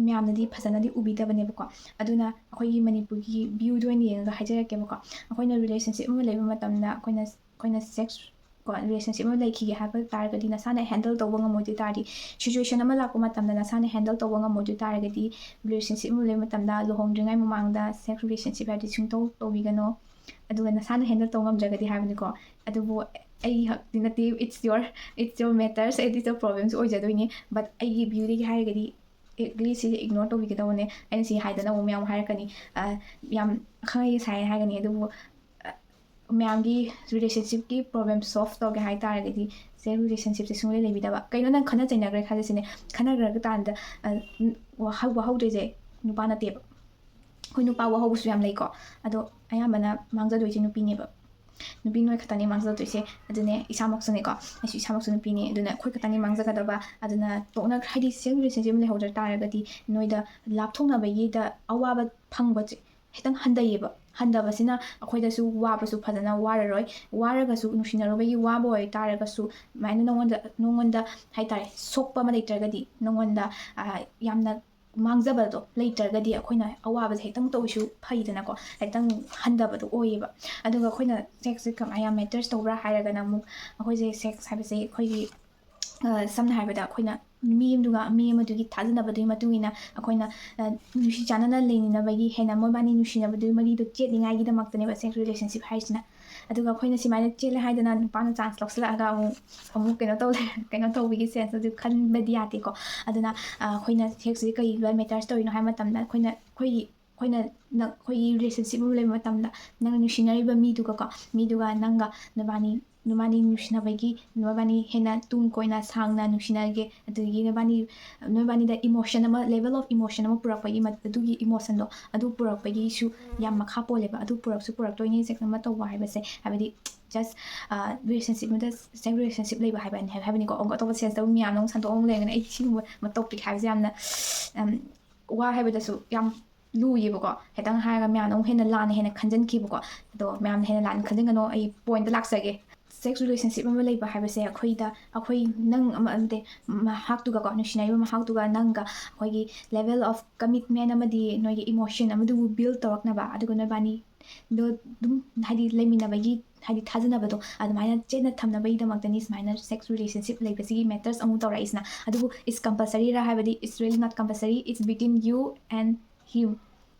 ꯃꯌꯥꯝꯅꯗꯤ ꯐꯖꯅꯗꯤ ꯎꯕꯤꯗꯕꯅꯦꯕꯀꯣ꯫ ꯑꯗꯨꯅ ꯑꯩꯈꯣꯏꯒꯤ ꯃꯅꯤꯄꯨꯔꯒꯤ ꯚ꯭ꯌꯨꯗ ꯑꯣꯏꯅ ꯌꯦꯡꯉꯒ ꯍꯥꯏꯖꯔꯛꯀꯦꯕꯀꯣ꯫ ꯑꯩꯈꯣꯏꯅ ꯔꯤꯂꯦꯁꯟꯁꯤꯞ ꯑꯃ ꯂꯩꯕ ꯃꯇꯝꯗ ꯑꯩꯈꯣꯏꯅ ꯑꯩꯈꯣꯏꯅ ꯁꯦꯛꯁ ꯀꯣ, ꯔꯤꯂꯦꯁꯟꯁꯤꯞ ꯑꯃ ꯂꯩꯈꯤꯒꯦ ꯍꯥꯏꯕ ꯇꯥꯔꯒꯗꯤ, ꯅꯁꯥꯅ ꯍꯦꯟꯗꯜ ꯇꯧꯕ ꯉꯝꯃꯣꯏꯗꯣꯏ ꯇꯥꯔꯗꯤ, ꯁꯤꯆꯨꯋꯦꯁꯟ ꯑꯃ ꯂꯥꯛꯄ ꯃꯇꯝꯗ ꯅꯁꯥꯅ ꯍꯦꯟꯗꯜ ꯇꯧꯕ ꯉꯝꯃꯣꯏꯗꯣꯏ ꯇꯥꯔꯒꯗꯤ, ꯔꯤꯂꯦꯁꯟꯁꯤꯞ ꯑꯃ ꯂꯩꯕ ꯃꯇꯝꯗ ꯂꯨꯍꯣꯡꯗ꯭ꯔꯤꯉꯩ ꯃꯃꯥꯡꯗ ꯁꯦꯛꯁ ꯔꯤꯂꯦꯁꯟꯁꯤꯞ ꯍꯥꯏꯕꯗꯤ ꯁꯨꯡꯇꯧ ꯇꯧꯕꯤꯒꯅꯣ꯫ ꯑꯗꯨꯒ ꯅꯁꯥꯅ ꯍꯦꯟꯗꯜ ꯇꯧꯕ ꯉꯝꯗ꯭ꯔꯒꯗꯤ ꯍꯥꯏꯕꯅꯤꯀꯣ꯫ ꯑꯗꯨꯕꯨ ꯑꯩ ꯍꯛꯇꯤ ꯅꯠꯇꯦ, it's your, it's your matters, it's your problems ꯑꯣꯏꯖꯗꯣꯏꯅꯦ꯫ But ꯑꯩꯒꯤ ꯚ꯭ꯌꯨꯗꯒꯤ ꯍꯥꯏꯔꯒꯗꯤ, ꯑꯦꯠꯂꯤꯁ ꯁꯤꯁꯦ ꯏꯒꯅꯣꯔ ꯇꯧꯕꯤꯒꯗꯧꯕꯅꯦ꯫ ꯑꯩꯅ ꯁꯤ ꯍꯥꯏꯗꯅ ꯑꯃꯨꯛ ꯃꯌꯥꯝ ꯍꯥꯏꯔꯛꯀꯅꯤ, "ꯑ, ꯌꯥꯝ ꯈꯪꯉꯩ ꯁꯥꯏ" ꯍꯥꯏꯒꯅꯤ꯫ ꯑꯗꯨꯕꯨ, ꯑ, ꯃꯌꯥꯝꯒꯤ ꯔꯤꯂꯦꯁꯟꯁꯤꯞꯀꯤ ꯄ꯭ꯔꯣꯕ꯭ꯂꯦꯝ ꯁꯣꯜꯕ ꯇꯧꯒꯦ ꯍꯥꯏ ꯇꯥꯔꯒꯗꯤ, ꯁꯦ, ꯔꯤꯂꯦꯁꯟꯁꯤꯞꯁꯦ ꯁꯨꯡꯂꯩ ꯂꯩꯕꯤꯗꯕ꯫ ꯀꯩꯅꯣ, ꯅꯪ ꯈꯠꯅ ꯆꯩꯅꯈ꯭ꯔꯦ ꯈꯜꯂꯁꯤꯅꯦ, ꯈꯠꯅꯈ꯭ꯔꯒ ꯀꯥꯟꯗ, ꯑ, ꯋꯥꯍꯧ-, ꯋꯥꯍꯧꯗꯣꯏꯁꯦ ꯅꯨꯄꯥ ꯅꯠꯇꯦꯕ꯫ ꯑꯩꯈꯣꯏ ꯅꯨꯄꯥ ꯋꯥꯍꯧꯕꯁꯨ ꯌꯥꯝ ꯂꯩꯀꯣ, ꯑꯗꯣ ꯑꯌꯥꯝꯕꯅ ꯃꯥꯡꯖꯗꯣꯏꯁꯦ ꯅꯨꯄꯤꯅꯦꯕ꯫ ꯅꯨꯄꯤ ꯅꯣꯏ ꯈꯛꯇꯅꯦ ꯃꯥꯡꯖꯗꯣꯏꯁꯦ꯫ ꯑꯗꯨꯅꯦ, ꯏꯁꯥꯃꯛꯁꯨꯅꯦꯀꯣ, ꯑꯩꯁꯨ ꯏꯁꯥꯃꯛꯁꯨ ꯅꯨꯄꯤꯅꯦ꯫ ꯑꯗꯨꯅ ꯑꯩꯈꯣꯏ ꯈꯛꯇꯅꯦ ꯃꯥꯡꯖꯒꯗꯕ꯫ ꯑꯗꯨꯅ ꯇꯣꯛꯅ-, ꯍꯥꯏꯗꯤ, ꯁꯦꯛꯁ ꯔꯤꯂꯦꯁꯟꯁꯤꯞ ꯑꯃ ꯂꯩꯍꯧꯗ ꯇꯥꯔꯒꯗꯤ, ꯅꯣꯏꯗ ꯂꯥꯞꯊꯣꯛꯅꯕꯒꯤꯗ ꯑꯋꯥꯕ ꯐꯪꯕꯁꯦ ꯈꯤꯇꯪ ꯍꯟꯊꯩꯌꯦꯕ꯫ ꯍꯟꯊꯕꯁꯤꯅ ꯑꯩꯈꯣꯏꯗꯁꯨ ꯋꯥꯕꯁꯨ ꯐꯖꯅ ꯋꯥꯔꯔꯣꯏ꯫ ꯋꯥꯔꯒꯁꯨ, ꯅꯨꯡꯁꯤꯅꯔꯨꯕꯒꯤ ꯋꯥꯕ ꯑꯣꯏꯇꯥꯔꯒꯁꯨ, ꯑꯗꯨꯃꯥꯏꯅ ꯅꯉꯣꯟꯗ, ꯅꯉꯣꯟꯗ ꯍꯥꯏꯇꯥꯔꯦ, ꯁꯣꯛꯄ ꯑꯃ ꯂꯩꯇ꯭ꯔꯒꯗꯤ, ꯅꯉꯣꯟꯗ, ꯑ, ꯌꯥꯝꯅ ꯃꯥꯡꯖꯕꯗꯣ ꯂꯩꯇ꯭ꯔꯒꯗꯤ, ꯑꯩꯈꯣꯏꯅ ꯑꯋꯥꯕꯁꯦ ꯍꯦꯛꯇꯪ ꯇꯧꯔꯁꯨ ꯐꯩꯗꯅꯀꯣ, ꯍꯦꯛꯇꯪ ꯍꯟꯊꯕꯗꯣ ꯑꯣꯏꯌꯦꯕ꯫ ꯑꯗꯨꯒ ꯑꯩꯈꯣꯏꯅ ꯁꯦꯛꯁꯁꯦ ꯀꯃꯥꯏꯅ ꯃꯦꯇꯔꯁ ꯇꯧꯕ꯭ꯔꯥ ꯍꯥꯏꯔꯒꯅ, ꯑꯃꯨꯛ ꯑꯩꯈꯣꯏꯁꯦ ꯁꯦꯛꯁ ꯍꯥꯏꯕꯁꯦ ꯑꯩꯈꯣꯏꯒꯤ, ꯑ, ꯁꯝꯅ ꯍꯥꯏꯔꯕꯗ, ꯑꯩꯈꯣꯏꯅ ꯃꯤ ꯑꯃꯗꯨꯒ ꯃꯤ ꯑꯃꯗꯨꯒꯤ ꯊꯥꯖꯅꯕꯗꯨꯒꯤ ꯃꯇꯨꯡ ꯏꯟꯅ ꯑꯩꯈꯣꯏꯅ, ꯑ, ꯅꯨꯡꯁꯤ ꯆꯥꯟꯅꯅ ꯂꯩꯅꯅꯕꯒꯤ, ꯍꯦꯟꯅ ꯃꯣꯏꯕꯥꯅꯤ ꯅꯨꯡꯁꯤꯅꯕꯗꯨꯒꯤ ꯃꯔꯤꯗꯣ ꯆꯦꯠꯅꯤꯡꯉꯥꯏꯒꯤꯗꯃꯛꯇꯅꯦꯕ ꯁꯦꯛꯁ ꯔꯤꯂꯦꯁꯟꯁꯤꯞ ꯍꯥꯏꯁꯤꯅ꯫ ꯑꯗꯨꯒ ꯑꯩꯈꯣꯏꯅ ꯁꯨꯃꯥꯏꯅ ꯆꯦꯜꯂꯦ ꯍꯥꯏꯗꯅ ꯅꯨꯄꯥꯅ ꯆꯥꯟꯁ ꯂꯧꯁꯤꯜꯂꯛꯑꯒ ꯑꯃꯨꯛ, ꯑꯃꯨꯛ ꯀꯩꯅꯣ ꯇꯧ ꯂꯩ-, ꯀꯩꯅꯣ ꯇꯧꯕꯒꯤ ꯁꯦꯟꯁ ꯑꯗꯨ ꯈꯟꯕꯗꯤ ꯌꯥꯗꯦꯀꯣ꯫ ꯑꯗꯨꯅ, ꯑ, ꯑꯩꯈꯣꯏꯅ ꯁꯦꯛꯁꯁꯤ ꯀꯩꯒꯤꯅꯣ ꯃꯦꯇꯔꯁ ꯇꯧꯔꯤꯅꯣ ꯍꯥꯏꯕ ꯃꯇꯝꯗ, ꯑꯩꯈꯣꯏꯅ, ꯑꯩꯈꯣꯏꯒꯤ, ꯑꯩꯈꯣꯏꯅ ꯅ-, ꯑꯩꯈꯣꯏꯒꯤ ꯔꯤꯂꯦꯁꯟꯁꯤꯞ ꯑꯃ ꯂꯩꯕ ꯃꯇꯝꯗ, ꯅꯪꯅ ꯅꯨꯡꯁꯤꯅꯔꯤꯕ ꯃꯤꯗꯨꯒꯀꯣ, ꯃꯤꯗꯨꯒ ꯅꯪꯒ ꯅꯕꯥꯅꯤ ꯅꯕꯥꯅꯤ ꯅꯨꯡꯁꯤꯅꯕꯒꯤ, ꯅꯕꯥꯅꯤ ꯍꯦꯟꯅ ꯇꯨꯡ ꯀꯣꯏꯅ ꯁꯥꯡꯅ ꯅꯨꯡꯁꯤꯅꯒꯦ, ꯑꯗꯨꯗꯒꯤ ꯅꯕꯥꯅꯤ, ꯅꯕꯥꯅꯤꯗ emotion ꯑꯃ, level of emotion ꯑꯃ ꯄꯨꯔꯛꯄꯒꯤ ꯃ-, ꯑꯗꯨꯒꯤ emotionꯗꯣ, ꯑꯗꯨ ꯄꯨꯔꯛꯄꯒꯤꯁꯨ ꯌꯥꯝ ꯃꯈꯥ ꯄꯣꯜꯂꯦꯕ꯫ ꯑꯗꯨ ꯄꯨꯔꯛꯁꯨ ꯄꯨꯔꯛꯇꯣꯏꯅꯤ, sex ꯑꯃ ꯇꯧꯕ ꯍꯥꯏꯕꯁꯦ꯫ ꯍꯥꯏꯕꯗꯤ just, ꯑ, relationship ꯑꯃꯗ, sex relationship ꯂꯩꯕ ꯍꯥꯏꯕ, ꯍꯥꯏꯕꯅꯤꯀꯣ꯫ ꯑꯣ, ꯑꯇꯣꯞꯄ senseꯇ ꯃꯌꯥꯝꯅ ꯑꯃꯨꯛ ꯁꯟꯗꯣꯛꯑ ꯑꯃꯨꯛ ꯂꯩꯔꯒꯅ ꯑꯩ ꯁꯤꯒꯨꯝꯕ topic ꯍꯥꯏꯕꯁꯦ ꯌꯥꯝꯅ, ꯎꯝ, ꯋꯥ ꯍꯥꯏꯕꯗꯁꯨ ꯌꯥꯝ ꯂꯨꯏꯌꯦꯕꯀꯣ꯫ ꯈꯤꯇꯪ ꯍꯥꯏꯔꯒ ꯃꯌꯥꯝꯅ ꯑꯃꯨꯛ ꯍꯦꯟꯅ ꯂꯥꯟꯅ ꯍꯦꯟꯅ ꯈꯟꯖꯟꯈꯤꯕꯀꯣ꯫ ꯑꯗꯣ ꯃꯌꯥꯝꯅ ꯍꯦꯟꯅ ꯂꯥꯟꯅ ꯈꯟꯖꯟꯒꯅꯣ, ꯑꯩ pointꯇ ꯂꯥꯛꯆꯒꯦ꯫ Sex relationship ꯑꯃ ꯂꯩꯕ ꯍꯥꯏꯕꯁꯦ ꯑꯩꯈꯣꯏꯗ, ꯑꯩꯈꯣꯏ, ꯅꯪ ꯑꯃ, ꯅꯠꯇꯦ, ꯃꯍꯥꯛꯇꯨꯒꯀꯣ, ꯅꯨꯡꯁꯤꯅꯔꯤꯕ ꯃꯍꯥꯛꯇꯨꯒ ꯅꯪꯒ ꯑꯩꯈꯣꯏꯒꯤ level of commitment ꯑꯃꯗꯤ ꯅꯣꯏꯒꯤ emotion ꯑꯃꯗꯨꯕꯨ build ꯇꯧꯔꯛꯅꯕ, ꯑꯗꯨꯒ ꯅꯣꯏꯕꯥꯅꯤꯗꯣ ꯑꯗꯨꯝ, ꯍꯥꯏꯗꯤ, ꯂꯩꯃꯤꯟꯅꯕꯒꯤ, ꯍꯥꯏꯗꯤ, ꯊꯥꯖꯅꯕꯗꯣ ꯑꯗꯨꯃꯥꯏꯅ ꯆꯦꯠꯅ ꯊꯝꯅꯕꯒꯤꯗꯃꯛꯇꯅꯤ ꯁꯨꯃꯥꯏꯅ sex relationship ꯂꯩꯕꯁꯤꯒꯤ matters ꯑꯃꯨꯛ ꯇꯧꯔꯛꯏꯁꯤꯅ꯫ ꯑꯗꯨꯕꯨ is compulsoryꯔꯥ ꯍꯥꯏꯕꯗꯤ, it's really not compulsory, it's between you and him꯫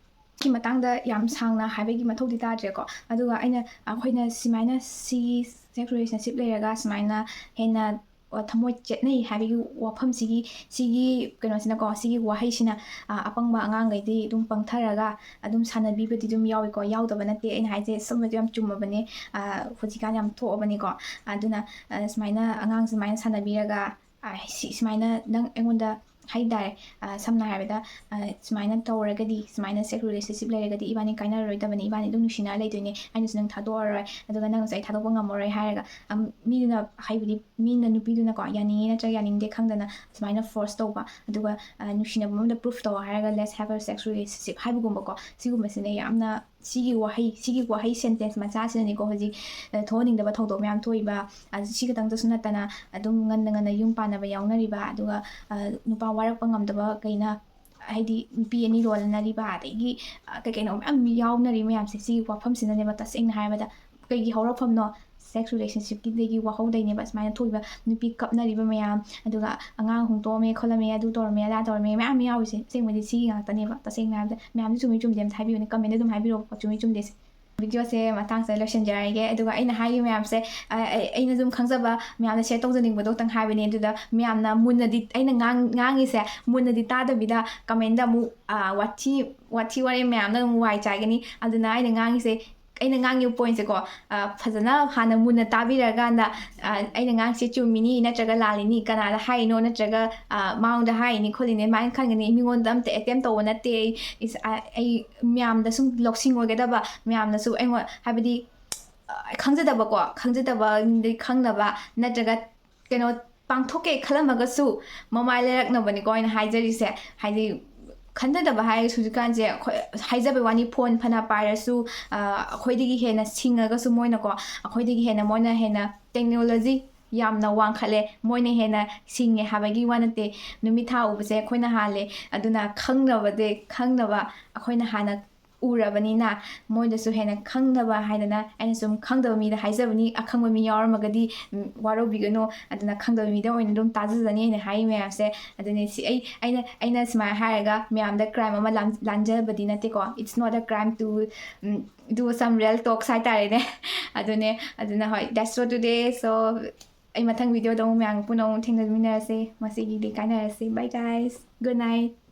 ꯒꯤ ꯃꯇꯥꯡꯗ ꯌꯥꯝ ꯁꯥꯡꯅ ꯍꯥꯏꯕꯒꯤ ꯃꯊꯧꯗꯤ ꯇꯥꯗ꯭ꯔꯦꯀꯣ꯫ ꯑꯗꯨꯒ ꯑꯩꯅ, ꯑꯩꯈꯣꯏꯅ ꯁꯨꯃꯥꯏꯅ ꯁꯤꯒꯤ sex relationship ꯂꯩꯔꯒ ꯁꯨꯃꯥꯏꯅ ꯍꯦꯟꯅ, ꯑ, ꯊꯃꯣꯏ ꯆꯦꯠꯅꯩ ꯍꯥꯏꯕꯒꯤ ꯋꯥꯐꯝꯁꯤꯒꯤ, ꯁꯤꯒꯤ ꯀꯩꯅꯣꯁꯤꯅꯀꯣ, ꯁꯤꯒꯤ ꯋꯥꯍꯩꯁꯤꯅ, ꯑ, ꯑꯄꯪꯕ ꯑꯉꯥꯡꯈꯩꯗꯤ ꯑꯗꯨꯝ ꯄꯪꯊꯔꯒ ꯑꯗꯨꯝ ꯁꯥꯟꯅꯕꯤꯕꯗꯤ ꯑꯗꯨꯝ ꯌꯥꯎꯏꯀꯣ, ꯌꯥꯎꯗꯕ ꯅꯠꯇꯦ꯫ ꯑꯩꯅ ꯍꯥꯏꯁꯦ ꯁꯨꯝꯕꯗꯤ ꯌꯥꯝ ꯆꯨꯝꯃꯕꯅꯦ꯫ ꯑ, ꯍꯧꯖꯤꯛꯀꯥꯟ ꯌꯥꯝ ꯊꯣꯛꯑꯕꯅꯤꯀꯣ꯫ ꯑꯗꯨꯅ, ꯑ, ꯁꯨꯃꯥꯏꯅ ꯑꯉꯥꯡ ꯁꯨꯃꯥꯏꯅ ꯁꯥꯟꯅꯕꯤꯔꯒ, ꯑ, ꯁꯤ, ꯁꯨꯃꯥꯏꯅ ꯅꯪ ꯑꯩꯉꯣꯟꯗ ꯍꯥꯏ ꯇꯥꯔꯦ, ꯑ, ꯁꯝꯅ ꯍꯥꯏꯔꯕꯗ, ꯑ, ꯁꯨꯃꯥꯏꯅ ꯇꯧꯔꯒꯗꯤ, ꯁꯨꯃꯥꯏꯅ sex relationship ꯂꯩꯔꯒꯗꯤ ꯏꯕꯥꯅꯤ ꯀꯥꯏꯅꯔꯔꯣꯏꯗꯕꯅꯤ, ꯏꯕꯥꯅꯤ ꯑꯗꯨꯝ ꯅꯨꯡꯁꯤꯅꯔ ꯂꯩꯗꯣꯏꯅꯦ, ꯑꯩꯅꯁꯨ ꯅꯪ ꯊꯥꯗꯣꯛꯑꯔꯣꯏ, ꯑꯗꯨꯒ ꯅꯪꯅꯁꯨ ꯑꯩ ꯊꯥꯗꯣꯛꯄ ꯉꯝꯃꯔꯣꯏ ꯍꯥꯏꯔꯒ, ꯑꯝ, ꯃꯤꯗꯨꯅ, ꯍꯥꯏꯕꯗꯤ ꯃꯤꯅ, ꯅꯨꯄꯤꯗꯨꯅꯀꯣ, ꯌꯥꯅꯤꯡꯉꯤ ꯅꯠꯇ꯭ꯔꯒ ꯌꯥꯅꯤꯡꯗꯦ ꯈꯪꯗꯅ ꯁꯨꯃꯥꯏꯅ force ꯇꯧꯕ, ꯑꯗꯨꯒ, ꯑ, ꯅꯨꯡꯁꯤꯅꯕ ꯑꯃꯗ prove ꯇꯧ ꯍꯥꯏꯔꯒ let's have a sex relationship ꯍꯥꯏꯕꯒꯨꯝꯕꯀꯣ, ꯁꯤꯒꯨꯝꯕꯁꯤꯅ ꯌꯥꯝꯅ, ꯁꯤꯒꯤ ꯋꯥꯍꯩ, ꯁꯤꯒꯤ ꯋꯥꯍꯩ sentence ꯃꯆꯥꯁꯤꯅꯅꯤꯀꯣ ꯍꯧꯖꯤꯛ, ꯑ, ꯊꯣꯛꯍꯟꯅꯤꯡꯗꯕ ꯊꯧꯗꯣꯛ ꯃꯌꯥꯝ ꯊꯣꯛꯏꯕ꯫ ꯑ, ꯁꯤ ꯈꯛꯇꯪꯗꯁꯨ ꯅꯠꯇꯅ ꯑꯗꯨꯝ ꯉꯟꯅ ꯉꯟꯅ ꯌꯨꯝ ꯄꯥꯟꯅꯕ ꯌꯥꯎꯅꯔꯤꯕ, ꯑꯗꯨꯒ, ꯑ, ꯅꯨꯄꯥ ꯋꯥꯔꯛꯄ ꯉꯝꯗꯕ ꯀꯩꯅ, ꯍꯥꯏꯗꯤ ꯅꯨꯄꯤ ꯑꯅꯤ ꯂꯣꯟꯅꯔꯤꯕ, ꯑꯗꯒꯤ, ꯑ, ꯀꯩ ꯀꯩꯅꯣ ꯃꯌꯥꯝ ꯌꯥꯎꯅꯔꯤ ꯃꯌꯥꯝꯁꯦ꯫ ꯁꯤꯒꯤ ꯋꯥꯐꯝꯁꯤꯅꯅꯦꯕ ꯇꯁꯦꯡꯅ ꯍꯥꯏꯔꯕꯗ ꯀꯩꯒꯤ ꯍꯧꯔꯛꯐꯝꯅꯣ? Sex relationshipꯀꯤꯗꯒꯤ ꯋꯥꯍꯧꯗꯩꯅꯦꯕ ꯁꯨꯃꯥꯏꯅ ꯊꯣꯛꯏꯕ ꯅꯨꯄꯤ ꯀꯞꯅꯔꯤꯕ ꯃꯌꯥꯝ, ꯑꯗꯨꯒ ꯑꯉꯥꯡ ꯍꯨꯟꯗꯣꯛꯑꯝꯃꯦ ꯈꯣꯠꯂꯝꯃꯦ, ꯑꯗꯨ ꯇꯧꯔꯝꯃꯦ ꯑꯗꯥ ꯇꯧꯔꯝꯃꯦ ꯃꯌꯥꯝ ꯌꯥꯎꯔꯤꯁꯦ꯫ ꯑꯁꯦꯡꯕꯗꯤ ꯁꯤꯒꯤ ꯉꯥꯛꯇꯅꯦꯕ꯫ ꯇꯁꯦꯡꯅ ꯍꯥꯏꯔꯕꯗ ꯃꯌꯥꯝꯁꯦ ꯆꯨꯝꯃꯤ ꯆꯨꯝꯗꯦ ꯑꯝꯇ ꯍꯥꯏꯕꯤꯌꯨꯅꯦ, commentꯗ ꯑꯗꯨꯝ ꯍꯥꯏꯕꯤꯔꯛꯑꯣꯀꯣ, ꯆꯨꯝꯃꯤ ꯆꯨꯝꯗꯦꯁꯦ꯫ Videoꯁꯦ ꯃꯇꯥꯡꯁꯤꯗ ꯂꯣꯏꯁꯤꯟꯖꯔꯒꯦ꯫ ꯑꯗꯨꯒ ꯑꯩꯅ ꯍꯥꯏꯔꯤꯕ ꯃꯌꯥꯝꯁꯦ, ꯑ, ꯑꯩ-, ꯑꯩꯅ ꯑꯗꯨꯝ ꯈꯪꯖꯕ ꯃꯌꯥꯝꯗ share ꯇꯧꯖꯅꯤꯡꯕꯗꯣ ꯈꯛꯇꯪ ꯍꯥꯏꯕꯅꯦ꯫ ꯑꯗꯨꯗ ꯃꯌꯥꯝꯅ ꯃꯨꯟꯅꯗꯤ, ꯑꯩꯅ ꯉꯥꯡ-, ꯉꯥꯡꯉꯤꯁꯦ ꯃꯨꯟꯅꯗꯤ ꯇꯥꯗꯕꯤꯗ commentꯗ ꯑꯃꯨꯛ, ꯑ, ꯋꯥꯊꯤ, ꯋꯥꯊꯤ ꯋꯥꯔꯦꯝ ꯃꯌꯥꯝꯅ ꯑꯗꯨꯝ ꯋꯥꯏ ꯆꯥꯏꯒꯅꯤ꯫ ꯑꯗꯨꯅ ꯑꯩꯅ ꯉꯥꯡꯉꯤꯁꯦ ꯑꯩꯅ ꯉꯥꯡꯉꯤꯕ ꯄꯣꯏꯟꯁꯦꯀꯣ, ꯐꯖꯅ ꯍꯥꯟꯅ ꯃꯨꯟꯅ ꯇꯥꯕꯤꯔꯀꯥꯟꯗ, ꯑꯩꯅ ꯉꯥꯡꯁꯦ ꯆꯨꯝꯃꯤꯅꯤ ꯅꯠꯇ꯭ꯔꯒ ꯂꯥꯜꯂꯤꯅꯤ, ꯀꯅꯥꯗ ꯍꯥꯏꯔꯤꯅꯣ ꯅꯠꯇ꯭ꯔꯒ ꯃꯉꯣꯟꯗ ꯍꯥꯏꯔꯤꯅꯤ ꯈꯣꯠꯂꯤꯅꯤ ꯑꯗꯨꯃꯥꯏꯅ ꯈꯟꯒꯅꯤ꯫ ꯃꯤꯉꯣꯟꯗ ꯑꯝꯇ ꯑꯦꯇꯦꯝ ꯇꯧꯕ ꯅꯠꯇꯦ ꯑꯩ꯫ ꯑꯩ ꯃꯌꯥꯝꯗ ꯁꯨꯝ ꯂꯧꯁꯤꯡ ꯑꯣꯏꯒꯗꯕ, ꯃꯌꯥꯝꯅꯁꯨ ꯑꯩꯉꯣꯟ ꯍꯥꯏꯕꯗꯤ ꯈꯪꯖꯗꯕꯀꯣ, ꯈꯪꯖꯗꯕ ꯃꯤꯗꯤ ꯈꯪꯅꯕ ꯅꯠꯇ꯭ꯔꯒ ꯀꯩꯅꯣ ꯄꯥꯡꯊꯣꯛꯀꯦ ꯈꯜꯂꯝꯃꯒꯁꯨ ꯃꯃꯥꯏ ꯂꯩꯔꯛꯅꯕꯅꯤꯀꯣ ꯑꯩꯅ ꯍꯥꯏꯖꯔꯤꯁꯦ꯫ ꯍꯥꯏꯗꯤ ꯈꯟꯖꯗꯕ ꯍꯥꯏꯔꯒꯁꯨ ꯍꯧꯖꯤꯛꯀꯥꯟꯁꯦ ꯑꯩꯈꯣꯏ ꯍꯥꯏꯖꯕꯩ ꯋꯥꯅꯤ, ꯐꯣꯟ ꯐꯅ ꯄꯥꯏꯔꯁꯨ ꯑꯩꯈꯣꯏꯗꯒꯤ ꯍꯦꯟꯅ ꯁꯤꯡꯉꯒꯁꯨ ꯃꯣꯏꯅꯀꯣ, ꯑꯩꯈꯣꯏꯗꯒꯤ ꯍꯦꯟꯅ ꯃꯣꯏꯅ ꯍꯦꯟꯅ ꯇꯦꯛꯅꯣꯂꯣꯖꯤ ꯌꯥꯝꯅ ꯋꯥꯡꯈꯠꯂꯦ, ꯃꯣꯏꯅ ꯍꯦꯟꯅ ꯁꯤꯡꯉꯦ ꯍꯥꯏꯕꯒꯤ ꯋꯥ ꯅꯠꯇꯦ꯫ ꯅꯨꯃꯤꯠ ꯊꯥ ꯎꯕꯁꯦ ꯑꯩꯈꯣꯏꯅ ꯍꯥꯜꯂꯦ꯫ ꯑꯗꯨꯅ ꯈꯪꯅꯕꯗꯤ, ꯈꯪꯅꯕ ꯑꯩꯈꯣꯏꯅ ꯍꯥꯟꯅ ꯎꯔꯕꯅꯤꯅ ꯃꯣꯏꯗꯁꯨ ꯍꯦꯟꯅ ꯈꯪꯅꯕ ꯍꯥꯏꯗꯅ ꯑꯩꯅ ꯁꯨꯝ ꯈꯪꯗꯕ ꯃꯤꯗ ꯍꯥꯏꯖꯕꯅꯤ꯫ ꯑꯈꯪꯕ ꯃꯤ ꯌꯥꯎꯔꯝꯃꯒꯗꯤ ꯋꯥꯔꯧꯕꯤꯒꯅꯨ꯫ ꯑꯗꯨꯅ ꯈꯪꯗꯕ ꯃꯤꯗ ꯑꯣꯏꯅ ꯑꯗꯨꯝ ꯇꯥꯖꯖꯅꯤ ꯑꯩꯅ ꯍꯥꯏꯔꯤ ꯃꯌꯥꯝꯁꯦ꯫ ꯑꯗꯨꯅꯦ ꯁꯤ ꯑꯩ ꯑꯩꯅ ꯑꯩꯅ ꯁꯨꯃꯥꯏꯅ ꯍꯥꯏꯔꯒ ꯃꯌꯥꯝꯗ ꯀ꯭ꯔꯥꯏꯝ ꯑꯃ ꯂꯥꯟꯖꯕꯗꯤ ꯅꯠꯇꯦꯀꯣ꯫ It's not a crime to do some real talks ꯍꯥꯏꯇꯥꯔꯦꯅꯦ꯫ ꯑꯗꯨꯅꯦ꯫ ꯑꯗꯨꯅ ꯍꯣꯏ, that's for today. So ꯑꯩ ꯃꯊꯪ ꯚꯤꯗꯤꯑꯣꯗ ꯑꯃꯨꯛ ꯃꯌꯥꯝ ꯄꯨꯟꯅ ꯑꯃꯨꯛ ꯊꯦꯡꯅꯃꯤꯟꯅꯔꯁꯦ꯫ ꯉꯁꯤꯒꯤꯗꯤ ꯀꯥꯏꯅꯔꯁꯦ꯫ Bye guys, good night.